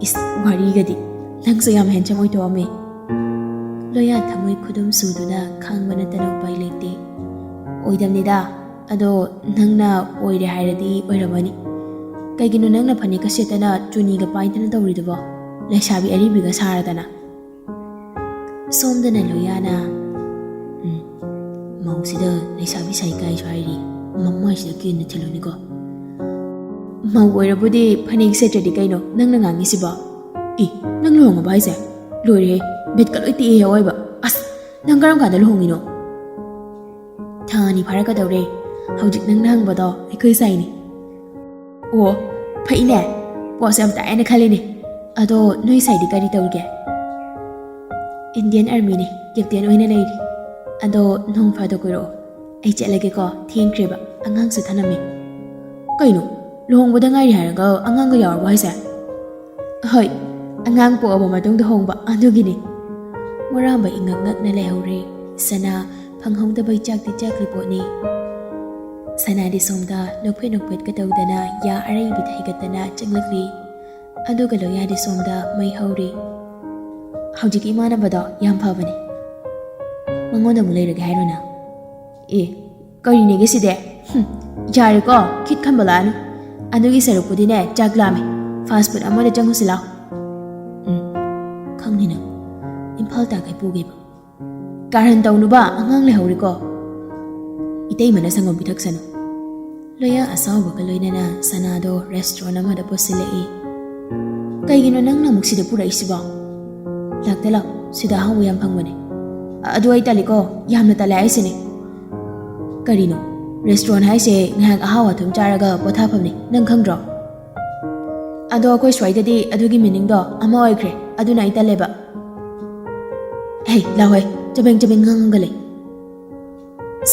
ꯏꯁ, ꯋꯥꯔꯤꯒꯗꯤ꯫ ꯅꯪꯁꯨ ꯌꯥꯝ handsome ꯑꯣꯏꯊꯣꯛꯑꯝꯃꯦ꯫ ꯂꯣꯌꯥ ꯊꯃꯣꯏ ꯈꯨꯗꯨꯝ ꯁꯨꯗꯨꯅ ꯈꯥꯡꯕ ꯅꯠꯇꯅ ꯎꯄꯥꯏ ꯂꯩꯇꯦ꯫ ꯑꯣꯏꯗꯕꯅꯤꯗ꯫ ꯑꯗꯣ ꯅꯪꯅ ꯑꯣꯏꯔꯦ ꯍꯥꯏꯔꯗꯤ ꯑꯣꯏꯔꯝꯃꯅꯤ꯫ ꯀꯩꯒꯤꯅꯣ ꯅꯪꯅ ꯐꯅꯦꯛꯀ ꯁꯦꯠꯇꯅ ꯆꯨꯅꯤꯒ ꯄꯥꯏꯗꯅ ꯇꯧꯔꯤꯗꯨꯕꯣ? ꯂꯩꯁꯥꯕꯤ ꯑꯔꯤꯕꯤꯒ ꯁꯥꯔꯗꯅ꯫ ꯁꯣꯝꯗꯅ ꯂꯣꯌꯥꯅ, "ꯎꯝ, ꯃꯧꯁꯤꯗ ꯂꯩꯁꯥꯕꯤ ꯁꯥꯏ ꯀꯥꯏꯁꯨ ꯍꯥꯏꯔꯤ, ꯃꯃꯥꯏꯁꯤꯗ ꯀꯦꯟꯅ ꯊꯤꯜꯂꯨꯅꯤꯀꯣ꯫ ꯃꯧ ꯑꯣꯏꯔꯕꯨꯗꯤ ꯐꯅꯦꯛ ꯁꯦꯠꯇ꯭ꯔꯗꯤ ꯀꯩꯅꯣ ꯅꯪꯅ ꯉꯥꯡꯉꯤꯁꯤꯕꯣ? ꯏ, ꯅꯪ ꯂꯨꯍꯣꯡꯉꯕ ꯍꯥꯏꯁꯦ? ꯂꯣꯏꯔꯦꯍꯦ, ꯕꯤꯠꯀ ꯂꯣꯏ ꯇꯦꯛꯑꯦꯍꯦ ꯑꯑꯣꯏꯕ꯫ ꯑꯁ, ꯅꯪ ꯀꯔꯝ ꯀꯥꯟꯗ ꯂꯨꯍꯣꯡꯉꯤꯅꯣ?" "ꯊꯥ ꯑꯅꯤ ꯐꯥꯔꯛꯀꯗꯧꯔꯦ꯫ ꯍꯧꯖꯤꯛ ꯅꯪꯅ ꯍꯪꯕꯗꯣ ꯑꯩꯈꯣꯏ ꯁꯥꯏꯅꯤ꯫" "ꯑꯣ, ꯐꯩꯅꯦ꯫ ꯄꯣꯁ ꯌꯥꯝ ꯇꯥꯏꯅ ꯈꯜꯂꯤꯅꯦ꯫ ꯑꯗꯣ ꯅꯣꯏ ꯁꯥꯏꯗꯤ ꯀꯔꯤ ꯇꯧꯔꯤꯒꯦ?" "Indian Armyꯅꯦ, captain ꯑꯣꯏꯅ ꯂꯩꯔꯤ꯫ ꯑꯗꯣ ꯅꯣꯡ ꯐꯥꯗꯣꯛ ꯀꯣꯏꯔꯛꯑꯣ꯫ ꯑꯩ ꯆꯠꯂꯒꯦꯀꯣ, ꯊꯦꯡꯈ꯭ꯔꯦꯕ, ꯑꯉꯥꯡꯁꯨ ꯊꯅꯝꯃꯦ꯫" "ꯀꯩꯅꯣ, ꯂꯨꯍꯣꯡꯕꯗ ꯉꯥꯏꯔꯤ ꯍꯥꯏꯔꯒ ꯑꯉꯥꯡꯒ ꯌꯥꯎꯔꯕꯣ ꯍꯥꯏꯁꯦ?" "ꯍꯣꯏ, ꯑꯉꯥꯡ ꯄꯣꯛꯑꯕ ꯃꯇꯨꯡꯗ ꯍꯣꯡꯕ ꯑꯗꯨꯒꯤꯅꯤ꯫" ꯃꯣꯔꯥꯝꯕ ꯏꯉꯛ ꯉꯛꯅ ꯂꯩꯍꯧꯔꯦ꯫ ꯁꯅꯥ ꯐꯪꯍꯧꯗꯕꯩ ꯆꯥꯛꯇꯤ ꯆꯥꯛꯂꯤ ꯄꯣꯠꯅꯤ꯫ ꯁꯅꯥꯗꯤ ꯁꯣꯝꯗ ꯅꯣꯛꯐꯦꯠ ꯅꯣꯛꯐꯦꯠꯀ ꯇꯧꯗꯅ ꯌꯥ ꯑꯔꯩꯕꯤꯗ ꯍꯩꯒꯠꯇꯅ ꯆꯪꯂꯛꯂꯤ꯫ ꯑꯗꯨꯒ ꯂꯣꯌꯥꯗꯤ ꯁꯣꯝꯗ ꯃꯩ ꯍꯧꯔꯤ꯫ "ꯍꯧꯖꯤꯛꯀꯤ ꯏꯃꯥꯟꯅꯕꯗꯣ ꯌꯥꯝ ꯐꯕꯅꯦ꯫ ꯃꯉꯣꯟꯗ ꯑꯃꯨꯛ ꯂꯩꯔꯒꯦ ꯍꯥꯏꯔꯣ ꯅꯪ?" "ꯑꯦ, ꯀꯔꯤꯅꯦꯒꯦ ꯁꯤꯗꯤ? ꯍꯨꯝ, ꯌꯥꯔꯦꯀꯣ, ꯈꯤꯠ ꯈꯝꯕꯂꯥꯅꯨ꯫ ꯑꯗꯨꯒꯤ ꯁꯔꯨꯛꯄꯨꯗꯤꯅꯦ, ꯆꯥꯛ ꯂꯥꯝꯃꯦ꯫ Fast food ꯑꯃꯗ ꯆꯪꯉꯨꯁꯤ ꯂꯥꯎ꯫" "ꯎꯝ, ꯈꯪꯅꯤ ꯅꯪ꯫ ꯏꯝꯐꯥꯜ ꯇꯥꯈꯩ ꯄꯨꯒꯦꯕ꯫" "ꯀꯥꯔꯟ ꯇꯧꯅꯨꯕ, ꯑꯉꯥꯡ ꯂꯩꯍꯧꯔꯤꯀꯣ꯫" ꯏꯇꯩꯃꯅ ꯁꯪꯒꯣꯝ ꯄꯤꯊꯛꯁꯅꯨ꯫ ꯂꯣꯌꯥ ꯑꯁꯥꯎꯕꯒ ꯂꯣꯏꯅꯅ ꯁꯅꯥꯗꯣ restaurant ꯑꯃꯗ ꯄꯨꯁꯤꯜꯂꯛꯏ꯫ "ꯀꯩꯒꯤꯅꯣ ꯅꯪꯅ ꯑꯃꯨꯛ ꯁꯤꯗ ꯄꯨꯔꯛꯏꯁꯤꯕꯣ?" "ꯂꯥꯛꯇ ꯂꯥꯛ, ꯁꯤꯗ ꯑꯍꯥꯎꯕ ꯌꯥꯝ ꯐꯪꯕꯅꯦ꯫" "ꯑ-, ꯑꯗꯨ ꯑꯩ ꯇꯜꯂꯤꯀꯣ, ꯌꯥꯝꯅ ꯇꯜꯂꯦ ꯍꯥꯏꯁꯤꯅꯦ꯫" "ꯀꯔꯤꯅꯣ? Restaurant ꯍꯥꯏꯁꯦ ꯉꯥꯏꯍꯥꯛ ꯑꯍꯥꯎ ꯑꯊꯨꯝ ꯆꯥꯔꯒ ꯄꯣꯊꯥꯐꯝꯅꯦ, ꯅꯪ ꯈꯪꯗ꯭ꯔꯣ?" "ꯑꯗꯣ ꯑꯩꯈꯣꯏ ꯁ꯭ꯋꯥꯏꯗꯗꯤ ꯑꯗꯨꯒꯤ meaningꯗꯣ ꯑꯃ ꯑꯣꯏꯈ꯭ꯔꯦ, ꯑꯗꯨꯅ ꯑꯩ ꯇꯜꯂꯦꯕ꯫" "ꯍꯦ, ꯂꯥꯎꯍꯦ, ꯆꯕꯦꯡ ꯆꯕꯦꯡ ꯉꯥꯡꯉꯒ ꯂꯩ꯫"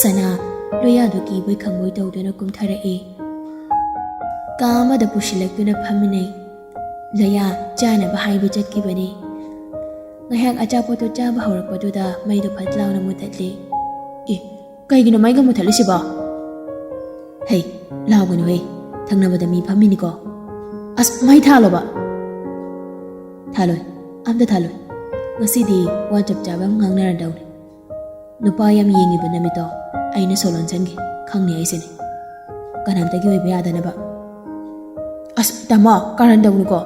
ꯁꯅꯥ ꯂꯣꯌꯥꯗꯨ ꯀꯤꯕꯣꯏ ꯈꯪꯕꯣꯏ ꯇꯧꯗꯨꯅ ꯀꯨꯝꯊꯔꯛꯏ꯫ ꯀꯥ ꯑꯃꯗ ꯄꯨꯁꯤꯜꯂꯛꯇꯨꯅ ꯐꯝꯃꯤꯟꯅꯩ꯫ ꯂꯣꯌꯥ ꯆꯥꯅꯕ ꯍꯥꯏꯕ ꯆꯠꯈꯤꯕꯅꯤ꯫ ꯉꯥꯏꯍꯥꯛ ꯑꯆꯥꯄꯣꯠꯇꯨ ꯆꯥꯕ ꯍꯧꯔꯛꯄꯗꯨꯗ ꯃꯩꯗꯨ ꯐꯠ ꯂꯥꯎꯅ ꯃꯨꯊꯠꯂꯤ꯫ "ꯑꯦ, ꯀꯩꯒꯤꯅꯣ ꯃꯩꯒ ꯃꯨꯊꯠꯂꯤꯁꯤꯕꯣ?" "ꯍꯩ, ꯂꯥꯎꯒꯅꯨꯍꯦ, ꯊꯪꯅꯕꯗ ꯃꯤ ꯐꯝꯃꯤꯅꯤꯀꯣ꯫ ꯑꯁ, ꯃꯩ ꯊꯥꯜꯂꯣꯕ꯫ ꯊꯥꯜꯂꯣꯏ, ꯑꯝꯇ ꯊꯥꯜꯂꯣꯏ꯫ ꯉꯁꯤꯗꯤ ꯋꯥ ꯆꯞ ꯆꯥꯕ ꯑꯃ ꯉꯥꯡꯅꯔꯗꯧꯅꯤ꯫ ꯅꯨꯄꯥ ꯌꯥꯝ ꯌꯦꯡꯉꯤꯕ ꯅꯃꯤꯠꯇꯣ ꯑꯩꯅ ꯁꯣ ꯂꯣꯟꯁꯟꯒꯦ, ꯈꯪꯅꯤ ꯑꯩꯁꯤꯅꯦ꯫ ꯀꯅꯥꯝꯇꯒꯤ ꯑꯣꯏꯕ ꯌꯥꯗꯅꯕ꯫ ꯑꯁ, ꯇꯥꯃꯣ, ꯀꯥꯔꯟ ꯇꯧꯅꯨꯀꯣ꯫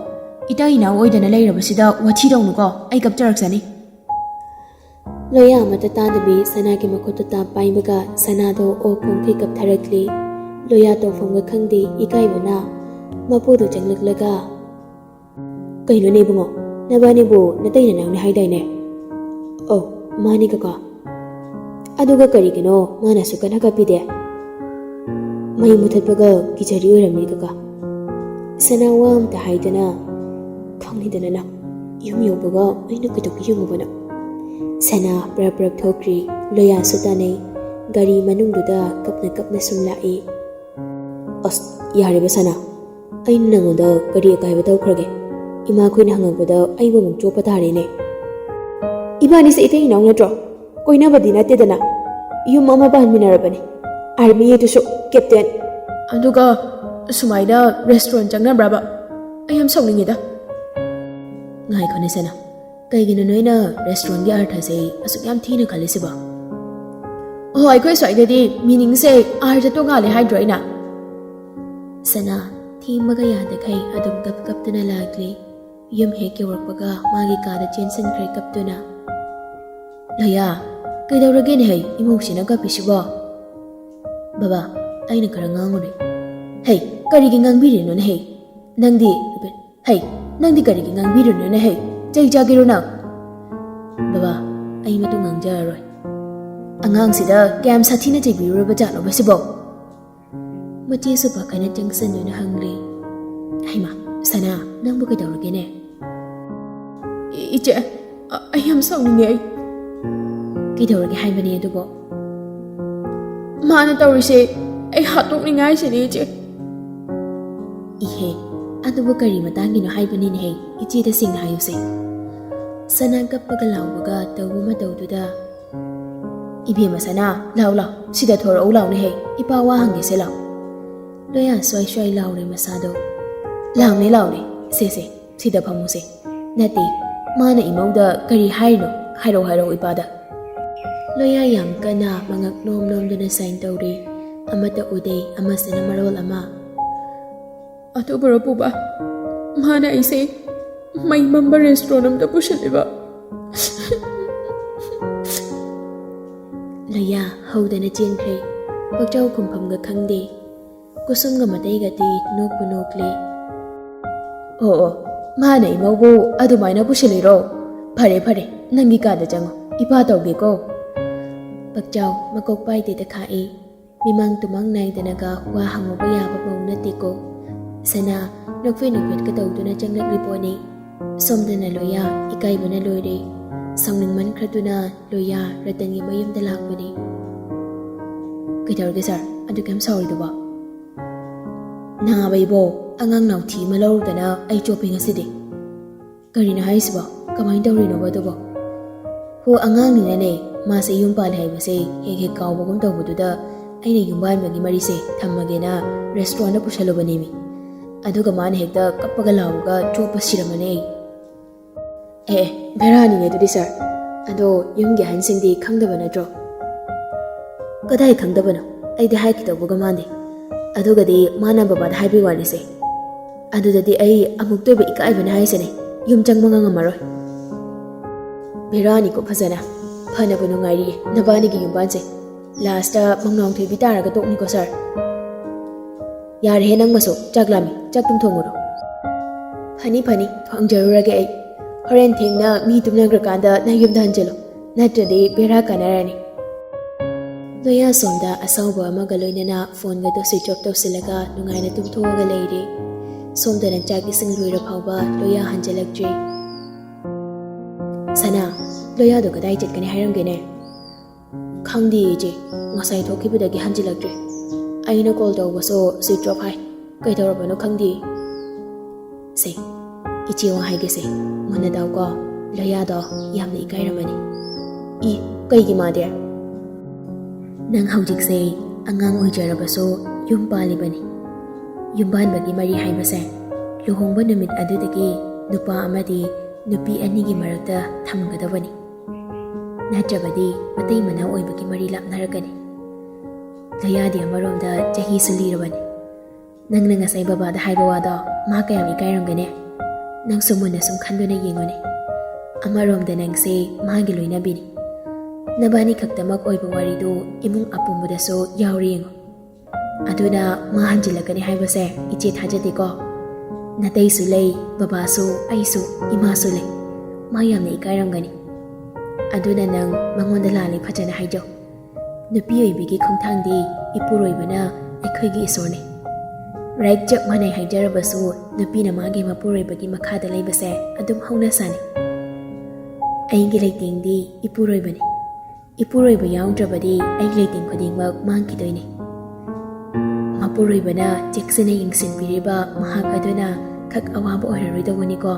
ꯏꯇꯩ ꯏꯅꯥꯎ ꯑꯣꯏꯗꯅ ꯂꯩꯔꯕꯁꯤꯗ ꯋꯥꯊꯤ ꯇꯧꯅꯨꯀꯣ, ꯑꯩ ꯀꯞꯆꯔꯛꯆꯅꯤ꯫ ꯂꯣꯌꯥ ꯑꯃꯠꯇ ꯇꯥꯗꯕꯤ ꯁꯅꯥꯒꯤ ꯃꯈꯨꯠꯇꯨ ꯇꯥꯞ ꯄꯥꯏꯕꯒ ꯁꯅꯥꯗꯣ ꯑꯣꯛ ꯈꯣꯡꯈꯩ ꯀꯞꯊꯔꯛꯂꯤ꯫ ꯂꯣꯌꯥ ꯇꯧꯐꯝꯒ ꯈꯪꯗꯦ ꯏꯀꯥꯏꯕꯅ ꯃꯄꯨꯗꯨ ꯆꯪꯂꯛꯂꯒ, "ꯀꯩꯅꯣꯅꯦ ꯏꯕꯨꯡꯉꯣ, ꯅꯕꯥꯅꯤꯕꯨ ꯅꯇꯩ ꯅꯅꯥꯎꯅꯤ ꯍꯥꯏꯗꯥꯏꯅꯦ?" "ꯑꯧ, ꯃꯥꯅꯤ ꯀꯀꯥ꯫ ꯑꯗꯨꯒ ꯀꯔꯤꯒꯤꯅꯣ ꯃꯥꯅ ꯑꯁꯨꯛ ꯀꯟꯅ ꯀꯞꯄꯤꯗꯦ?" "ꯃꯩ ꯃꯨꯊꯠꯄꯒ ꯀꯤꯖꯔꯤ ꯑꯣꯏꯔꯝꯅꯤ ꯀꯀꯥ꯫" ꯁꯅꯥ ꯋꯥ ꯑꯝꯇ ꯍꯥꯏꯗꯅ, "ꯈꯪꯅꯤꯗꯅ ꯅꯪ, ꯌꯨꯝ ꯌꯧꯕꯒ ꯑꯩꯅ ꯀꯩꯗꯧꯒꯦ ꯌꯦꯡꯉꯨꯕ ꯅꯪ꯫" ꯁꯅꯥ ꯄ꯭ꯔꯞ ꯄ꯭ꯔꯞ ꯊꯣꯛꯈ꯭ꯔꯤ꯫ ꯂꯣꯌꯥꯁꯨ ꯇꯥꯅꯩ꯫ ꯒꯥꯔꯤ ꯃꯅꯨꯡꯗꯨꯗ ꯀꯞꯅ ꯀꯞꯅ ꯁꯨꯝ ꯂꯥꯛꯏ꯫ "ꯑꯁ, ꯌꯥꯔꯦꯕ ꯁꯅꯥ, ꯑꯩꯅ ꯅꯪꯉꯣꯟꯗ ꯀꯔꯤ ꯑꯀꯥꯏꯕ ꯇꯧꯈ꯭ꯔꯒꯦ? ꯏꯃꯥꯈꯣꯏꯅ ꯍꯪꯉꯛꯄꯗ ꯑꯩꯕꯨ ꯑꯃꯨꯛ ꯆꯣꯞꯄ ꯇꯥꯔꯦꯅꯦ꯫ ꯏꯕꯥꯅꯤꯁꯦ ꯏꯇꯩ ꯏꯅꯥꯎ ꯅꯠꯇ꯭ꯔꯣ? ꯀꯣꯏꯅꯕꯗꯤ ꯅꯠꯇꯦꯗꯅ, ꯌꯨꯝ ꯑꯃ ꯄꯥꯟꯃꯤꯟꯅꯔꯕꯅꯤ꯫ ꯑꯥꯔꯃꯤ ꯑꯗꯨꯁꯨ ꯀꯦꯞꯇꯦꯟ꯫ ꯑꯗꯨꯒ ꯁꯨꯃꯥꯏꯅ ꯔꯦꯁꯇꯨꯔꯦꯟ ꯆꯪꯅꯕ꯭ꯔꯕ? ꯑꯩ ꯌꯥꯝ ꯁꯥꯎꯅꯤꯡꯉꯤꯗ꯫" "ꯉꯥꯏꯈꯣꯅꯦ ꯁꯅꯥ, ꯀꯩꯒꯤꯅꯣ ꯅꯣꯏꯅ ꯔꯦꯁꯇꯨꯔꯦꯟꯒꯤ ꯑꯔꯊꯁꯦ ꯑꯁꯨꯛ ꯌꯥꯝ ꯊꯤꯅ ꯈꯜꯂꯤꯁꯤꯕꯣ?" "ꯑꯣꯍꯣ, ꯑꯩꯈꯣꯏ ꯁ꯭ꯋꯥꯏꯗꯗꯤ ꯃꯤꯅꯤꯡꯁꯦ ꯑꯥꯔꯊ ꯇꯣꯉꯥꯜꯂꯦ ꯍꯥꯏꯗ꯭ꯔꯣ ꯑꯩꯅ?" ꯁꯅꯥ ꯊꯦꯝꯕꯒ ꯌꯥꯗꯈꯩ ꯑꯗꯨꯝ ꯀꯞ ꯀꯞꯇꯨꯅ ꯂꯥꯛꯂꯤ꯫ ꯌꯨꯝ ꯍꯦꯛ ꯌꯧꯔꯛꯄꯒ ꯃꯥꯒꯤ ꯀꯥꯗ ꯆꯦꯟꯁꯤꯟꯈ꯭ꯔꯦ ꯀꯞꯇꯨꯅ꯫ "ꯂꯣꯌꯥ, ꯀꯩꯗꯧꯔꯒꯦꯅꯦ ꯍꯩ ꯏꯃꯧꯁꯤꯅ ꯀꯞꯄꯤꯁꯤꯕꯣ?" "ꯕꯕꯥ, ꯑꯩꯅ ꯈꯔ ꯉꯥꯡꯉꯨꯔꯦ꯫" "ꯍꯩ, ꯀꯔꯤꯒꯤ ꯉꯥꯡꯕꯤꯔꯤꯅꯣꯅꯦ ꯍꯩ? ꯅꯪꯗꯤ, ꯍꯩ, ꯅꯪꯗꯤ ꯀꯔꯤꯒꯤ ꯉꯥꯡꯕꯤꯔꯤꯅꯣꯅꯦ ꯍꯩ? ꯆꯩ ꯆꯥꯒꯦꯔꯣ ꯅꯪ?" "ꯕꯕꯥ, ꯑꯩ ꯃꯇꯨꯡ ꯉꯥꯡꯖꯔꯔꯣꯏ꯫ ꯑꯉꯥꯡꯁꯤꯗ ꯀꯌꯥꯝ ꯁꯥꯊꯤꯅ ꯆꯩꯕꯤꯔꯨꯔꯕ ꯖꯥꯠꯅꯣꯕ ꯁꯤꯕꯣ?" ꯃꯆꯦꯁꯨ ꯄꯥꯈꯠꯅ ꯆꯪꯁꯤꯟꯗꯨꯅ ꯍꯪꯂꯤ꯫ "ꯍꯩꯃꯥ, ꯁꯅꯥ, ꯅꯪꯕꯨ ꯀꯩꯗꯧꯔꯒꯦꯅꯦ?" "ꯏ-, ꯏꯆꯦ, ꯑ-, ꯑꯩ ꯌꯥꯝ ꯁꯥꯎꯅꯤꯡꯉꯦ ꯑꯩ꯫" "ꯀꯩꯗꯧꯔꯒꯦ ꯍꯥꯏꯕꯅꯦ ꯑꯗꯨꯕꯣ?" "ꯃꯥꯅ ꯇꯧꯔꯤꯁꯦ ꯑꯩ ꯍꯥꯠꯇꯣꯛꯅꯤꯡꯉꯥꯏꯁꯤꯅꯦ ꯏꯆꯦ꯫" "ꯏꯍꯦ, ꯑꯗꯨꯕꯨ ꯀꯔꯤ ꯃꯇꯥꯡꯒꯤꯅꯣ ꯍꯥꯏꯕꯅꯤꯅꯦꯍꯦ, ꯏꯆꯦꯗ ꯁꯦꯡꯅ ꯍꯥꯏꯌꯨꯁꯦ꯫" ꯁꯅꯥ ꯀꯞꯄꯒ ꯂꯥꯎꯕꯒ ꯇꯧꯕ ꯃꯇꯧꯗꯨꯗ, "ꯏꯕꯦꯝꯃ ꯁꯅꯥ, ꯂꯥꯎ ꯂꯥꯎ, ꯁꯤꯗ ꯊꯣꯔꯛꯎ ꯂꯥꯎꯅꯦꯍꯦ, ꯏꯄꯥ ꯋꯥ ꯍꯪꯒꯦꯁꯦ ꯂꯥꯎ꯫" ꯂꯣꯌꯥ ꯁ꯭ꯋꯥꯏ ꯁ꯭ꯋꯥꯏ ꯂꯥꯎꯔꯦ ꯃꯁꯥꯗꯣ꯫ "ꯂꯥꯎꯅꯦ, ꯂꯥꯎꯅꯦ, ꯁꯦ ꯁꯦ, ꯁꯤꯗ ꯐꯝꯃꯨꯁꯦ꯫ ꯅꯠꯇꯦ, ꯃꯥꯅ ꯏꯃꯧꯗ ꯀꯔꯤ ꯍꯥꯏꯔꯤꯅꯣ? ꯍꯥꯏꯔꯛꯑꯣ, ꯍꯥꯏꯔꯛꯑꯣ ꯏꯄꯥꯗ꯫" ꯂꯣꯌꯥ ꯌꯥꯝ ꯀꯟꯅ ꯃꯉꯛ ꯅꯣꯝ ꯅꯣꯝꯗꯨꯅ ꯁꯥꯏꯟ ꯇꯧꯔꯤ꯫ ꯑꯃꯠꯇ ꯎꯗꯦ, ꯑꯃꯁꯤꯅ ꯃꯔꯣꯜ ꯑꯃ꯫ "ꯑꯗꯨꯕꯨꯔꯣ ꯄꯨꯕꯥ, ꯃꯥꯅ ꯑꯩꯁꯦ ꯃꯩ ꯃꯝꯕ ꯔꯦꯁꯇꯨꯔꯦꯟ ꯑꯝꯗ ꯄꯨꯁꯤꯜꯂꯤꯕ?" ꯂꯣꯌꯥ ꯍꯧꯗꯅ ꯆꯦꯟꯈ꯭ꯔꯦ꯫ ꯄꯛꯆꯥꯎ ꯈꯨꯝꯐꯝꯒ ꯈꯪꯗꯦ꯫ ꯀꯨꯁꯨꯝꯒ ꯃꯇꯩꯒꯗꯤ ꯅꯣꯛꯄꯨ ꯅꯣꯛꯂꯦ꯫ "ꯑꯣ, ꯑꯣ, ꯃꯥꯅ ꯏꯃꯧꯕꯨ ꯑꯗꯨꯃꯥꯏꯅ ꯄꯨꯁꯤꯜꯂꯤꯔꯣ? ꯐꯔꯦ, ꯐꯔꯦ, ꯅꯪꯒꯤ ꯀꯥꯗ ꯆꯪꯉꯣ, ꯏꯄꯥ ꯇꯧꯒꯦꯀꯣ꯫" ꯄꯛꯆꯥꯎ ꯃꯀꯣꯛ ꯄꯥꯏꯗꯦꯗ ꯈꯥꯛꯏ꯫ ꯃꯤꯃꯥꯡ ꯇꯨꯃꯥꯡ ꯅꯥꯏꯗꯅꯒ ꯋꯥ ꯍꯪꯉꯨꯕ ꯌꯥꯕ ꯃꯧ ꯅꯠꯇꯦꯀꯣ꯫ ꯁꯅꯥ ꯅꯣꯛꯐꯦꯠ ꯅꯣꯛꯐꯦꯠꯀ ꯇꯧꯗꯨꯅ ꯆꯪꯂꯛꯂꯤ ꯄꯣꯠꯅꯤ꯫ ꯁꯣꯝꯗꯅ ꯂꯣꯌꯥ ꯏꯀꯥꯏꯕꯅ ꯂꯣꯏꯔꯦ꯫ ꯁꯥꯎꯅꯤꯡꯃꯟꯈ꯭ꯔꯗꯨꯅ ꯂꯣꯌꯥ ꯔꯇꯟꯒꯤ ꯃꯌꯨꯝꯗ ꯂꯥꯛꯄꯅꯤ꯫ "ꯀꯩꯗꯧꯔꯒꯦ ꯁꯥꯔ? ꯑꯗꯨ ꯀꯌꯥꯝ ꯁꯥꯎꯔꯤꯗꯨꯕꯣ?" "ꯅꯥꯕ ꯏꯕꯣ, ꯑꯉꯥꯡ ꯅꯥꯎꯊꯤ ꯑꯃ ꯂꯧꯔꯨꯗꯅ ꯑꯩ ꯆꯣꯞꯄꯤ ꯉꯁꯤꯗꯤ꯫" "ꯀꯔꯤꯅꯣ ꯍꯥꯏꯁꯤꯕꯣ? ꯀꯃꯥꯏꯅ ꯇꯧꯔꯤꯅꯣꯕ ꯑꯗꯨꯕꯣ?" "ꯍꯣ, ꯑꯉꯥꯡꯅꯤꯅꯅꯦ, ꯃꯥꯁꯦ ꯌꯨꯝ ꯄꯥꯜꯂꯦ ꯍꯥꯏꯕꯁꯦ ꯍꯦꯛ ꯍꯦꯛ ꯀꯥꯎꯕꯒꯨꯝ ꯇꯧꯕꯗꯨꯗ ꯑꯩꯅ ꯌꯨꯝꯕꯥꯟꯕꯒꯤ ꯃꯔꯤꯁꯦ ꯊꯝꯃꯒꯦꯅ ꯔꯦꯁꯇꯨꯔꯦꯟꯗ ꯄꯨꯁꯜꯂꯨꯕꯅꯦꯃꯤ꯫ ꯑꯗꯨꯒ ꯃꯥꯅ ꯍꯦꯛꯇ ꯀꯞꯄꯒ ꯂꯥꯎꯔꯒ ꯆꯣꯞꯄ ꯁꯤꯔꯝꯃꯅꯦ ꯑꯩ꯫" "ꯑꯦ, ꯑꯦ, ꯚꯦꯔꯥꯅꯤꯅꯦ ꯑꯗꯨꯗꯤ ꯁꯥꯔ꯫ ꯑꯗꯣ ꯌꯨꯝꯒꯤ ꯑꯍꯟꯁꯤꯡꯗꯤ ꯈꯪꯗꯕ ꯅꯠꯇ꯭ꯔꯣ?" "ꯀꯗꯥꯏ ꯈꯪꯗꯕꯅꯣ? ꯑꯩꯗꯤ ꯍꯥꯏꯈꯤꯗꯧꯕꯒ ꯃꯥꯟꯗꯦ꯫ ꯑꯗꯨꯒꯗꯤ ꯃꯥꯅ ꯕꯕꯥꯗ ꯍꯥꯏꯕꯒꯤ ꯋꯥꯅꯤꯁꯦ꯫ ꯑꯗꯨꯗꯗꯤ ꯑꯩ ꯑꯃꯨꯛꯇ ꯑꯣꯏꯕ ꯏꯀꯥꯏꯕꯅ ꯍꯥꯏꯁꯤꯅꯦ, ꯌꯨꯝ ꯆꯪꯕ ꯉꯝꯃꯔꯣꯏ꯫" "ꯚꯦꯔꯥꯅꯤꯀꯣ ꯐꯖꯅ꯫ ꯐꯅꯕꯨ ꯅꯨꯡꯉꯥꯏꯔꯤꯌꯦ ꯅꯕꯥꯅꯤꯒꯤ ꯌꯨꯝꯕꯥꯟꯁꯦ꯫ ꯂꯥꯁꯇ ꯃꯧꯅꯥꯎ ꯊꯣꯏꯕꯤ ꯇꯥꯔꯒ ꯇꯣꯛꯅꯤꯀꯣ ꯁꯥꯔ꯫" "ꯌꯥꯔꯦꯍꯦ ꯅꯪ ꯃꯁꯨ, ꯆꯥꯛ ꯂꯥꯝꯃꯤ, ꯆꯥꯛ ꯇꯨꯝ ꯊꯣꯡꯉꯨꯔꯣ꯫" "ꯐꯅꯤ, ꯐꯅꯤ, ꯊꯣꯡꯖꯔꯨꯔꯒꯦ ꯑꯩ꯫ ꯍꯣꯔꯦꯟ ꯊꯦꯡꯅ ꯃꯤ ꯇꯨꯝꯅꯈ꯭ꯔꯀꯥꯟꯗ ꯅꯪ ꯌꯨꯝꯗ ꯍꯟꯖꯤꯜꯂꯨ, ꯅꯠꯇ꯭ꯔꯗꯤ ꯕꯦꯔꯥ ꯀꯥꯟꯅꯔꯅꯤ꯫" ꯂꯣꯌꯥ ꯁꯣꯝꯗ ꯑꯁꯥꯎꯕ ꯑꯃꯒ ꯂꯣꯏꯅꯅ ꯐꯣꯟꯒꯗꯣ ꯁ꯭ꯋꯤꯆ ꯑꯣꯐ ꯇꯧꯁꯤꯜꯂꯒ ꯅꯨꯡꯉꯥꯏꯅ ꯇꯨꯝꯊꯣꯛꯑꯒ ꯂꯩꯔꯦ꯫ ꯁꯣꯝꯗꯅ ꯆꯥꯛ ꯏꯁꯤꯡ ꯂꯣꯏꯔ ꯐꯥꯎꯕ ꯂꯣꯌꯥ ꯍꯟꯖꯤꯜꯂꯛꯇ꯭ꯔꯤ꯫ "ꯁꯅꯥ, ꯂꯣꯌꯥꯗꯣ ꯀꯗꯥꯏ ꯆꯠꯀꯅꯤ ꯍꯥꯏꯔꯝꯒꯦꯅꯦ?" "ꯈꯪꯗꯦ ꯏꯆꯦ, ꯉꯁꯥꯏ ꯊꯣꯛꯈꯤꯕꯗꯒꯤ ꯍꯟꯖꯤꯜꯂꯛꯇ꯭ꯔꯦ꯫ ꯑꯩꯅ ꯀꯣꯜ ꯇꯧꯕꯁꯨ ꯁ꯭ꯋꯤꯆ ꯑꯣꯐ ꯍꯥꯏ꯫ ꯀꯩꯗꯧꯔꯕꯅꯣ ꯈꯪꯗꯦ꯫" "ꯁꯦ, ꯏꯆꯦ ꯋꯥ ꯍꯥꯏꯒꯦꯁꯦ, ꯃꯨꯟꯅ ꯇꯥꯎꯀꯣ꯫ ꯂꯣꯌꯥꯗꯣ ꯌꯥꯝꯅ ꯏꯀꯥꯏꯔꯝꯃꯅꯤ꯫" "ꯏ, ꯀꯩꯒꯤ ꯃꯥꯗꯤ?" "ꯅꯪ ꯍꯧꯖꯤꯛꯁꯦ ꯑꯉꯥꯡ ꯑꯣꯏꯖꯔꯕꯁꯨ ꯌꯨꯝ ꯄꯥꯜꯂꯤꯕꯅꯤ꯫ ꯌꯨꯝꯕꯥꯟꯕꯒꯤ ꯃꯔꯤ ꯍꯥꯏꯕꯁꯦ ꯂꯨꯍꯣꯡꯕ ꯅꯨꯃꯤꯠ ꯑꯗꯨꯗꯒꯤ ꯅꯨꯄꯥ ꯑꯃꯗꯤ ꯅꯨꯄꯤ ꯑꯅꯤꯒꯤ ꯃꯔꯛꯇ ꯊꯝꯒꯗꯕꯅꯤ꯫ ꯅꯠꯇ꯭ꯔꯕꯗꯤ ꯃꯇꯩ ꯃꯅꯥꯎ ꯑꯣꯏꯕꯒꯤ ꯃꯔꯤ ꯂꯥꯞꯅꯔꯛꯀꯅꯤ꯫ ꯂꯣꯌꯥꯗꯤ ꯑꯃꯔꯣꯝꯗ ꯆꯍꯤꯁꯨ ꯂꯤꯔꯕꯅꯤ꯫ ꯅꯪꯅ ꯉꯁꯥꯏ ꯕꯕꯥꯗ ꯍꯥꯏꯕ ꯋꯥꯗꯣ ꯃꯥ ꯀꯌꯥꯝ ꯏꯀꯥꯏꯔꯝꯒꯅꯤ? ꯅꯪꯁꯨ ꯃꯨꯟꯅ ꯁꯨꯝ ꯈꯟꯗꯨꯅ ꯌꯦꯡꯉꯨꯅꯦ꯫ ꯑꯃꯔꯣꯝꯗ ꯅꯪꯁꯦ ꯃꯥꯒꯤ ꯂꯣꯏꯅꯕꯤꯅꯤ꯫ ꯅꯕꯥꯅꯤ ꯈꯛꯇꯃꯛ ꯑꯣꯏꯕ ꯋꯥꯔꯤꯗꯨ ꯏꯃꯨꯡ ꯑꯄꯨꯝꯕꯗꯁꯨ ꯌꯥꯎꯔꯤ ꯌꯦꯡꯉꯨ꯫ ꯑꯗꯨꯅ ꯃꯥ ꯍꯟꯖꯤꯜꯂꯛꯀꯅꯤ ꯍꯥꯏꯕꯁꯦ ꯏꯆꯦ ꯊꯥꯖꯗꯦꯀꯣ꯫ ꯅꯇꯩꯁꯨ ꯂꯩ, ꯕꯕꯥꯁꯨ, ꯑꯩꯁꯨ, ꯏꯃꯥꯁꯨ ꯂꯩ꯫ ꯃꯥ ꯌꯥꯝꯅ ꯏꯀꯥꯏꯔꯝꯒꯅꯤ꯫ ꯑꯗꯨꯅ ꯅꯪ ꯃꯉꯣꯟꯗ ꯂꯥꯜꯂꯤ ꯐꯖꯅ ꯍꯥꯏꯖꯧ꯫ ꯅꯨꯄꯤ ꯑꯣꯏꯕꯤꯒꯤ ꯈꯣꯡꯊꯥꯡꯗꯤ ꯏꯄꯨꯔꯣꯏꯕꯅ ꯑꯩꯈꯣꯏꯒꯤ ꯏꯁꯣꯔꯅꯤ꯫ ꯔꯥꯏꯠ ꯆꯞ ꯃꯥꯟꯅꯩ ꯍꯥꯏꯖꯔꯕꯁꯨ ꯅꯨꯄꯤꯅ ꯃꯥꯒꯤ ꯃꯄꯨꯔꯣꯏꯕꯒꯤ ꯃꯈꯥꯗ ꯂꯩꯕꯁꯦ ꯑꯗꯨꯝ ꯍꯧꯅ ꯁꯥꯅꯤ꯫ ꯑꯩꯒꯤ ꯂꯩꯇꯦꯡꯗꯤ ꯏꯄꯨꯔꯣꯏꯕꯅꯤ꯫ ꯏꯄꯨꯔꯣꯏꯕ ꯌꯥꯎꯗ꯭ꯔꯕꯗꯤ ꯑꯩꯒꯤ ꯂꯩꯇꯦꯡ ꯈꯨꯗꯤꯡꯃꯛ ꯃꯥꯡꯈꯤꯗꯣꯏꯅꯤ꯫ ꯃꯄꯨꯔꯣꯏꯕꯅ ꯆꯦꯛꯁꯤꯟꯅ ꯌꯦꯡꯁꯤꯟꯕꯤꯔꯤꯕ ꯃꯍꯥꯛ ꯑꯗꯨꯅ ꯈꯛ ꯑꯋꯥꯕ ꯑꯣꯏꯔꯔꯣꯏꯗꯧꯕꯅꯤꯀꯣ꯫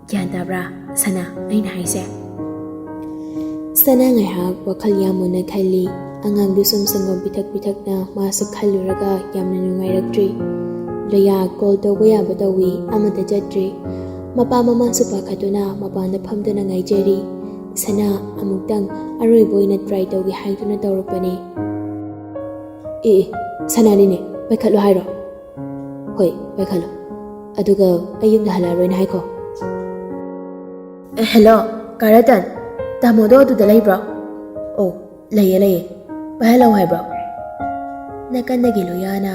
ꯒ꯭ꯌꯥꯟ ꯇꯥꯕ꯭ꯔꯥ, ꯁꯅꯥ, ꯑꯩꯅ ꯍꯥꯏꯁꯦ? ꯁꯅꯥ ꯉꯥꯏꯍꯥꯛ ꯋꯥꯈꯜ ꯌꯥꯝ ꯃꯨꯟꯅ ꯈꯜꯂꯤ꯫ ꯑꯉꯥꯡꯗꯨ ꯁꯨꯝ ꯁꯪꯒꯣꯝ ꯄꯤꯊꯛ ꯄꯤꯊꯛꯅ ꯃꯥꯁꯨ ꯈꯜꯂꯨꯔꯒ ꯌꯥꯝꯅ ꯅꯨꯡꯉꯥꯏꯔꯛꯇ꯭ꯔꯤ꯫ ꯂꯣꯌꯥ ꯀꯣꯜ ꯇꯧꯕ ꯌꯥꯕ ꯇꯧꯏ, ꯑꯃꯠꯇ ꯆꯠꯇ꯭ꯔꯤ꯫ ꯃꯄꯥ ꯃꯃꯥꯁꯨ ꯄꯥꯈꯠꯇꯨꯅ ꯃꯄꯥꯟꯗ ꯐꯝꯗꯨꯅ ꯉꯥꯏꯖꯔꯤ꯫ ꯁꯅꯥ ꯑꯃꯨꯛꯇꯪ ꯑꯔꯣꯏꯕ ꯑꯣꯏꯅ ꯇ꯭ꯔꯥꯏ ꯇꯧꯒꯦ ꯍꯥꯏꯗꯨꯅ ꯇꯧꯔꯛꯄꯅꯤ꯫ ꯑꯦ, ꯑꯦ, ꯁꯅꯥꯅꯤꯅꯦ, ꯄꯥꯏꯈꯠꯂꯣ ꯍꯥꯏꯔꯣ? ꯍꯣꯏ, ꯄꯥꯏꯈꯠꯂꯣ꯫ ꯑꯗꯨꯒ ꯑꯩ ꯌꯨꯝꯗ ꯍꯜꯂꯛꯑꯔꯣꯏꯅ ꯍꯥꯏꯈꯣ꯫ ꯑꯦ, ꯍꯦꯜꯂꯣ, ꯀꯥ ꯔꯇꯟ, ꯇꯥꯃꯣꯗꯣ ꯑꯗꯨꯗ ꯂꯩꯕ꯭ꯔꯣ? ꯑꯣ, ꯂꯩꯌꯦ, ꯂꯩꯌꯦ꯫ ꯄꯥꯏꯍꯜꯂꯛꯑꯣ ꯍꯥꯏꯕ꯭ꯔꯣ? ꯅꯥꯀꯟꯗꯒꯤ ꯂꯣꯌꯥꯅ,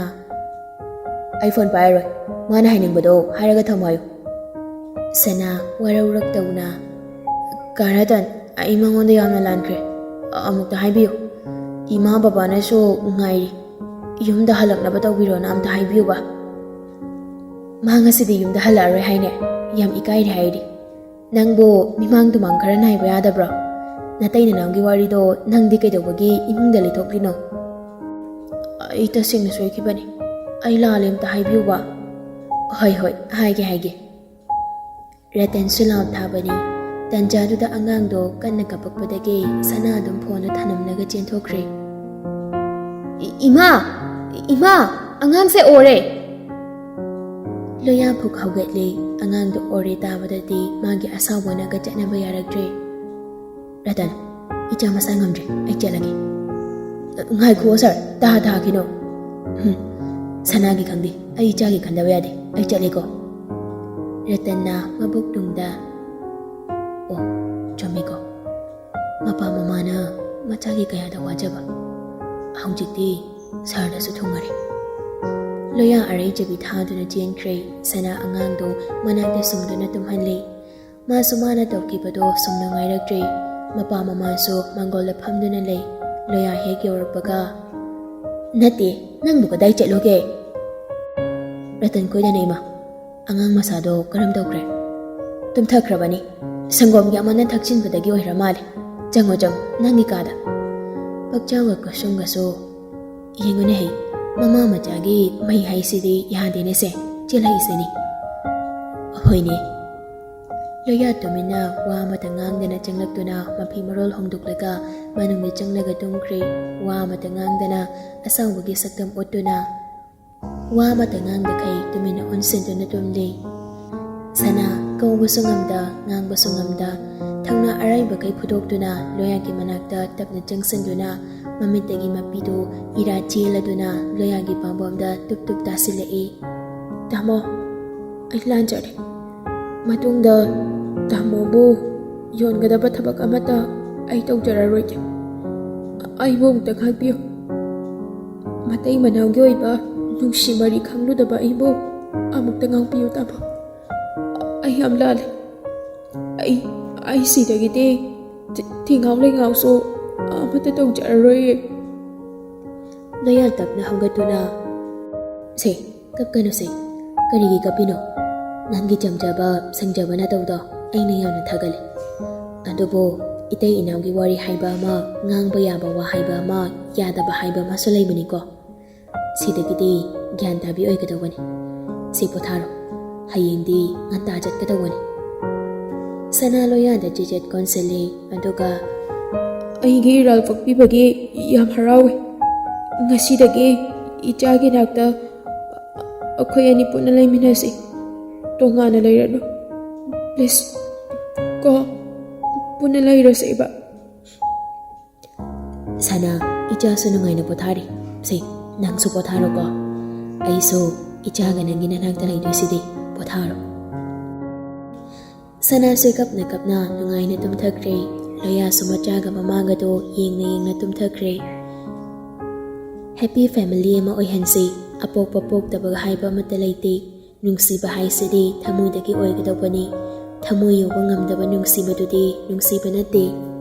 "ꯑꯩ ꯐꯣꯟ ꯄꯥꯏꯔꯔꯣꯏ, ꯃꯥꯅ ꯍꯥꯏꯅꯤꯡꯕꯗꯣ ꯍꯥꯏꯔꯒ ꯊꯝꯃꯣ ꯍꯥꯏꯌꯨ"꯫ ꯁꯅꯥ ꯋꯥꯔꯧꯔꯛ ꯇꯧꯅ, "ꯀꯥ ꯔꯇꯟ, ꯑꯩ ꯃꯉꯣꯟꯗ ꯌꯥꯝꯅ ꯂꯥꯟꯈ꯭ꯔꯦ꯫ ꯑꯃꯨꯛꯇ ꯍꯥꯏꯕꯤꯌꯨ꯫ ꯏꯃꯥ ꯕꯕꯥꯅꯁꯨ ꯉꯥꯏꯔꯤ꯫ ꯌꯨꯝꯗ ꯍꯜꯂꯛꯅꯕ ꯇꯧꯕꯤꯔꯣꯅ ꯑꯝꯇ ꯍꯥꯏꯕꯤꯌꯨꯕ꯫ ꯃꯥ ꯉꯁꯤꯗꯤ ꯌꯨꯝꯗ ꯍꯜꯂꯛꯑꯔꯣꯏ ꯍꯥꯏꯅꯦ꯫ ꯌꯥꯝ ꯏꯀꯥꯏꯔꯦ ꯍꯥꯏꯔꯤ꯫ ꯅꯪꯕꯨ ꯃꯤꯃꯥꯡ ꯇꯨꯃꯥꯡ ꯈꯔ ꯅꯥꯏꯕ ꯌꯥꯗꯕ꯭ꯔꯣ? ꯅꯇꯩ ꯅꯅꯥꯎꯒꯤ ꯋꯥꯔꯤꯗꯣ ꯅꯪꯗꯤ ꯀꯩꯗꯧꯕꯒꯤ ꯏꯃꯨꯡꯗ ꯂꯩꯊꯣꯛꯂꯤꯅꯣ?" "ꯑꯩ ꯇꯁꯦꯡꯅ ꯁꯣꯏꯈꯤꯕꯅꯤ꯫ ꯑꯩ ꯂꯥꯜꯂꯦ, ꯑꯝꯇ ꯍꯥꯏꯕꯤꯌꯨꯕ"꯫ "ꯍꯣꯏ, ꯍꯣꯏ, ꯍꯥꯏꯒꯦ, ꯍꯥꯏꯒꯦ"꯫ ꯔꯇꯟꯁꯨ ꯂꯥꯎ ꯊꯥꯕꯅꯤ꯫ ꯇꯟꯖꯥꯗꯨꯗ ꯑꯉꯥꯡꯗꯣ ꯀꯟꯅ ꯀꯞꯄꯛꯄꯗꯒꯤ ꯁꯅꯥ ꯑꯗꯨꯝ ꯐꯣꯟꯗꯣ ꯊꯅꯝꯂꯒ ꯆꯦꯟꯊꯣꯛꯈ꯭ꯔꯦ꯫ "ꯏ-, ꯏꯃꯥ! ꯏꯃꯥ! ꯑꯉꯥꯡꯁꯦ ꯑꯣꯔꯦ!" ꯂꯣꯌꯥ ꯐꯨꯛ ꯍꯧꯒꯠꯂꯦ꯫ ꯑꯉꯥꯡꯗꯣ ꯑꯣꯔꯦ ꯇꯥꯕꯗꯗꯤ ꯃꯥꯒꯤ ꯑꯁꯥꯎꯕꯅꯒ ꯆꯠꯅꯕ ꯌꯥꯔꯛꯇ꯭ꯔꯦ꯫ "ꯔꯇꯟ, ꯏꯆꯥ ꯃꯁꯥ ꯉꯝꯗ꯭ꯔꯦ, ꯑꯩ ꯆꯠꯂꯒꯦ꯫" "ꯑ, ꯉꯥꯏꯈꯣ ꯁꯥꯔ, ꯇꯥ ꯇꯥꯈꯤꯅꯣ꯫" "ꯍꯨꯝ, ꯁꯅꯥꯒꯤ ꯈꯪꯗꯦ, ꯑꯩ ꯏꯆꯥꯒꯤ ꯈꯟꯗꯕ ꯌꯥꯗꯦ, ꯑꯩ ꯆꯠꯂꯦꯀꯣ꯫" ꯔꯇꯟꯅ ꯃꯕꯨꯛ ꯅꯨꯡꯗ, "ꯑꯣ, ꯆꯨꯝꯃꯤꯀꯣ, ꯃꯄꯥ ꯃꯃꯥꯅ ꯃꯆꯥꯒꯤ ꯀꯌꯥꯗ ꯋꯥꯖꯕ꯫ ꯍꯧꯖꯤꯛꯇꯤ ꯁꯥꯔꯗꯁꯨ ꯊꯨꯡꯉꯔꯦ꯫" ꯂꯣꯌꯥ ꯑꯔꯩ ꯆꯕꯤ ꯊꯥꯗꯨꯅ ꯆꯦꯟꯈ꯭ꯔꯦ꯫ ꯁꯅꯥ ꯑꯉꯥꯡꯗꯣ ꯃꯅꯥꯛꯇ ꯁꯨꯝꯗꯨꯅ ꯇꯨꯝꯍꯜꯂꯦ꯫ ꯃꯥꯁꯨ ꯃꯥꯅ ꯇꯧꯈꯤꯕꯗꯣ ꯁꯨꯝꯅ ꯉꯥꯏꯔꯛꯇ꯭ꯔꯦ꯫ ꯃꯄꯥ ꯃꯃꯥꯁꯨ ꯃꯥꯡꯒꯣꯜꯗ ꯐꯝꯗꯨꯅ ꯂꯩ꯫ ꯂꯣꯌꯥ ꯍꯦꯛ ꯌꯧꯔꯛꯄꯒ, "ꯅꯠꯇꯦ, ꯅꯪꯕꯨ ꯀꯗꯥꯏ ꯆꯠꯂꯨꯒꯦ?" "ꯔꯇꯟ ꯈꯣꯏꯗꯅꯦ, ꯏꯃꯥ꯫ ꯑꯉꯥꯡ ꯃꯁꯥꯗꯣ ꯀꯔꯝ ꯇꯧꯈ꯭ꯔꯦ?" "ꯇꯨꯝꯊꯈ꯭ꯔꯕꯅꯤ꯫ ꯁꯪꯒꯣꯝꯒꯤ ꯑꯃꯅ ꯊꯛꯆꯤꯟꯕꯗꯒꯤ ꯑꯣꯏꯔ ꯃꯥꯜꯂꯦ꯫ ꯆꯪꯉꯣ, ꯆꯪꯉꯣ, ꯅꯪꯒꯤ ꯀꯥꯗ꯫" ꯄꯛꯆꯥꯎꯒ ꯀꯁꯨꯝꯒꯁꯨ, "ꯌꯦꯡꯉꯨꯅꯦ ꯍꯩ, ꯃꯃꯥ ꯃꯆꯥꯒꯤ ꯃꯩ ꯍꯥꯏꯁꯤꯗꯤ ꯌꯥꯗꯦꯅꯦꯁꯦ, ꯆꯦꯜꯂꯛꯏꯁꯤꯅꯤ꯫" "ꯍꯣꯏꯅꯦ꯫" ꯂꯣꯌꯥ ꯇꯨꯃꯤꯟꯅ ꯋꯥ ꯑꯃꯇ ꯉꯥꯡꯗꯅ ꯆꯪꯂꯛꯇꯨꯅ ꯃꯐꯤ ꯃꯔꯣꯜ ꯍꯣꯡꯗꯣꯛꯂꯒ ꯃꯅꯨꯡꯗ ꯆꯪꯂꯒ ꯇꯨꯝꯈ꯭ꯔꯦ꯫ ꯋꯥ ꯑꯃꯇ ꯉꯥꯡꯗꯅ ꯑꯁꯥꯎꯕꯒꯤ ꯁꯛꯇꯝ ꯎꯠꯇꯨꯅ, ꯋꯥ ꯑꯃꯇ ꯉꯥꯡꯗꯈꯩ ꯇꯨꯃꯤꯟꯅ ꯑꯣꯟꯁꯤꯟꯗꯨꯅ ꯇꯨꯝꯂꯦ꯫ ꯁꯅꯥ ꯀꯧꯕꯁꯨ ꯉꯝꯗ, ꯉꯥꯡꯕꯁꯨ ꯉꯝꯗ, ꯊꯧꯅꯥ ꯑꯔꯩꯕꯈꯩ ꯐꯨꯗꯣꯛꯇꯨꯅ ꯂꯣꯌꯥꯒꯤ ꯃꯅꯥꯛꯇ ꯇꯞꯅ ꯆꯪꯁꯤꯟꯗꯨꯅ ꯃꯃꯤꯠꯇꯒꯤ ꯃꯄꯤꯗꯨ ꯏꯔꯥ ꯆꯦꯜꯂꯗꯨꯅ ꯂꯣꯌꯥꯒꯤ ꯄꯥꯝꯕꯣꯝꯗ ꯇꯨꯞ ꯇꯨꯞ ꯇꯥꯁꯤꯜꯂꯛꯏ꯫ "ꯇꯥꯃꯣ, ꯑꯩ ꯂꯥꯟꯖꯔꯦ꯫ ꯃꯇꯨꯡꯗ ꯇꯥꯃꯣꯕꯨ ꯌꯣꯟꯒꯗꯕ ꯊꯕꯛ ꯑꯃꯠꯇ ꯑꯩ ꯇꯧꯖꯔꯔꯣꯏꯒꯦ꯫ ꯑꯩꯕꯨ ꯑꯃꯨꯛꯇ ꯉꯥꯛꯄꯤꯌꯨ꯫ ꯃꯇꯩ ꯃꯅꯥꯎꯒꯤ ꯑꯣꯏꯕ ꯅꯨꯡꯁꯤ ꯃꯔꯤ ꯈꯪꯂꯨꯗꯕ ꯑꯩꯕꯨ ꯑꯃꯨꯛꯇ ꯉꯥꯛꯄꯤꯌꯨ, ꯇꯥꯃꯣ꯫ ꯑꯩ ꯌꯥꯝ ꯂꯥꯜꯂꯦ꯫ ꯑꯩ, ꯑꯩ ꯁꯤꯗꯒꯤꯗꯤ ꯊꯤ-, ꯊꯤꯉꯥꯎ ꯂꯩꯉꯥꯎꯁꯨ ꯑꯃꯠꯇ ꯇꯧꯖꯔꯔꯣꯏꯌꯦ꯫" ꯂꯣꯌꯥ ꯇꯞꯅ ꯍꯧꯒꯠꯇꯨꯅ, "ꯁꯦ, ꯀꯞꯀꯅꯨꯁꯦ꯫ ꯀꯔꯤꯒꯤ ꯀꯞꯄꯤꯅꯣ? ꯅꯪꯒꯤ ꯆꯝꯖꯕ, ꯁꯦꯡꯖꯕ ꯅꯇꯧꯗꯣ ꯑꯩꯅ ꯌꯥꯝꯅ ꯊꯥꯒꯠꯂꯤ꯫ ꯑꯗꯨꯕꯨ ꯏꯇꯩ ꯏꯅꯥꯎꯒꯤ ꯋꯥꯔꯤ ꯍꯥꯏꯕ ꯑꯃ, ꯉꯥꯡꯕ ꯌꯥꯕ ꯋꯥ ꯍꯥꯏꯕ ꯑꯃ, ꯌꯥꯗꯕ ꯍꯥꯏꯕ ꯑꯃꯁꯨ ꯂꯩꯕꯅꯤꯀꯣ꯫ ꯁꯤꯗꯒꯤꯗꯤ ꯒ꯭ꯌꯥꯟ ꯇꯥꯕꯤ ꯑꯣꯏꯒꯗꯧꯕꯅꯤ꯫ ꯁꯤ ꯄꯣꯊꯥꯔꯣ꯫ ꯍꯌꯦꯡꯗꯤ ꯉꯟꯇꯥ ꯆꯠꯀꯗꯧꯕꯅꯤ꯫" ꯁꯅꯥ ꯂꯣꯌꯥꯗ ꯆꯤꯆꯦꯠ ꯀꯣꯟꯁꯤꯜꯂꯤ, ꯑꯗꯨꯒ, "ꯑꯩꯒꯤ ꯏꯔꯥꯜ ꯀꯣꯛꯄꯤꯕꯒꯤ ꯌꯥꯝ ꯍꯔꯥꯎꯏ꯫ ꯉꯁꯤꯗꯒꯤ ꯏꯆꯥꯒꯤ ꯅꯥꯛꯇ ꯑꯩꯈꯣꯏ ꯑꯅꯤ ꯄꯨꯟꯅ ꯂꯩꯃꯤꯟꯅꯁꯤ꯫ ꯇꯣꯉꯥꯟꯅ ꯂꯩꯔꯅꯨ꯫ Please꯫ ꯀꯣ꯫ ꯄꯨꯟꯅ ꯂꯩꯔꯁꯦꯕ꯫ ꯁꯅꯥ, ꯏꯆꯥꯁꯨ ꯅꯨꯡꯉꯥꯏꯅ ꯄꯣꯊꯥꯔꯤ꯫ ꯁꯦ, ꯅꯪꯁꯨ ꯄꯣꯊꯥꯔꯣꯀꯣ꯫ ꯑꯩꯁꯨ ꯏꯆꯥꯒ ꯅꯪꯒꯤ ꯅꯅꯥꯛꯇ ꯂꯩꯗꯣꯏꯁꯤꯗꯤ꯫ ꯄꯣꯊꯥꯔꯣ꯫ ꯁꯅꯥꯁꯦ ꯀꯞꯅ ꯀꯞꯅ ꯅꯨꯡꯉꯥꯏꯅ ꯇꯨꯝꯊꯈ꯭ꯔꯦ꯫ ꯂꯣꯌꯥꯁꯨ ꯃꯆꯥꯒ ꯃꯃꯥꯒꯗꯣ ꯌꯦꯡꯅ ꯌꯦꯡꯅ ꯇꯨꯝꯊꯈ꯭ꯔꯦ꯫ Happy family ꯑꯃ ꯑꯣꯏꯍꯟꯁꯤ꯫ ꯑꯄꯣꯛꯄ ꯄꯣꯛꯇꯕ ꯍꯥꯏꯕ ꯑꯃꯠꯇ ꯂꯩꯇꯦ꯫ ꯅꯨꯡꯁꯤꯕ ꯍꯥꯏꯁꯤꯗꯤ ꯊꯃꯣꯏꯗꯒꯤ ꯑꯣꯏꯒꯗꯧꯕꯅꯤ꯫ ꯊꯃꯣꯏ ꯌꯧꯕ ꯉꯝꯗꯕ ꯅꯨꯡꯁꯤꯕꯗꯨꯗꯤ ꯅꯨꯡꯁꯤꯕ ꯅꯠꯇꯦ꯫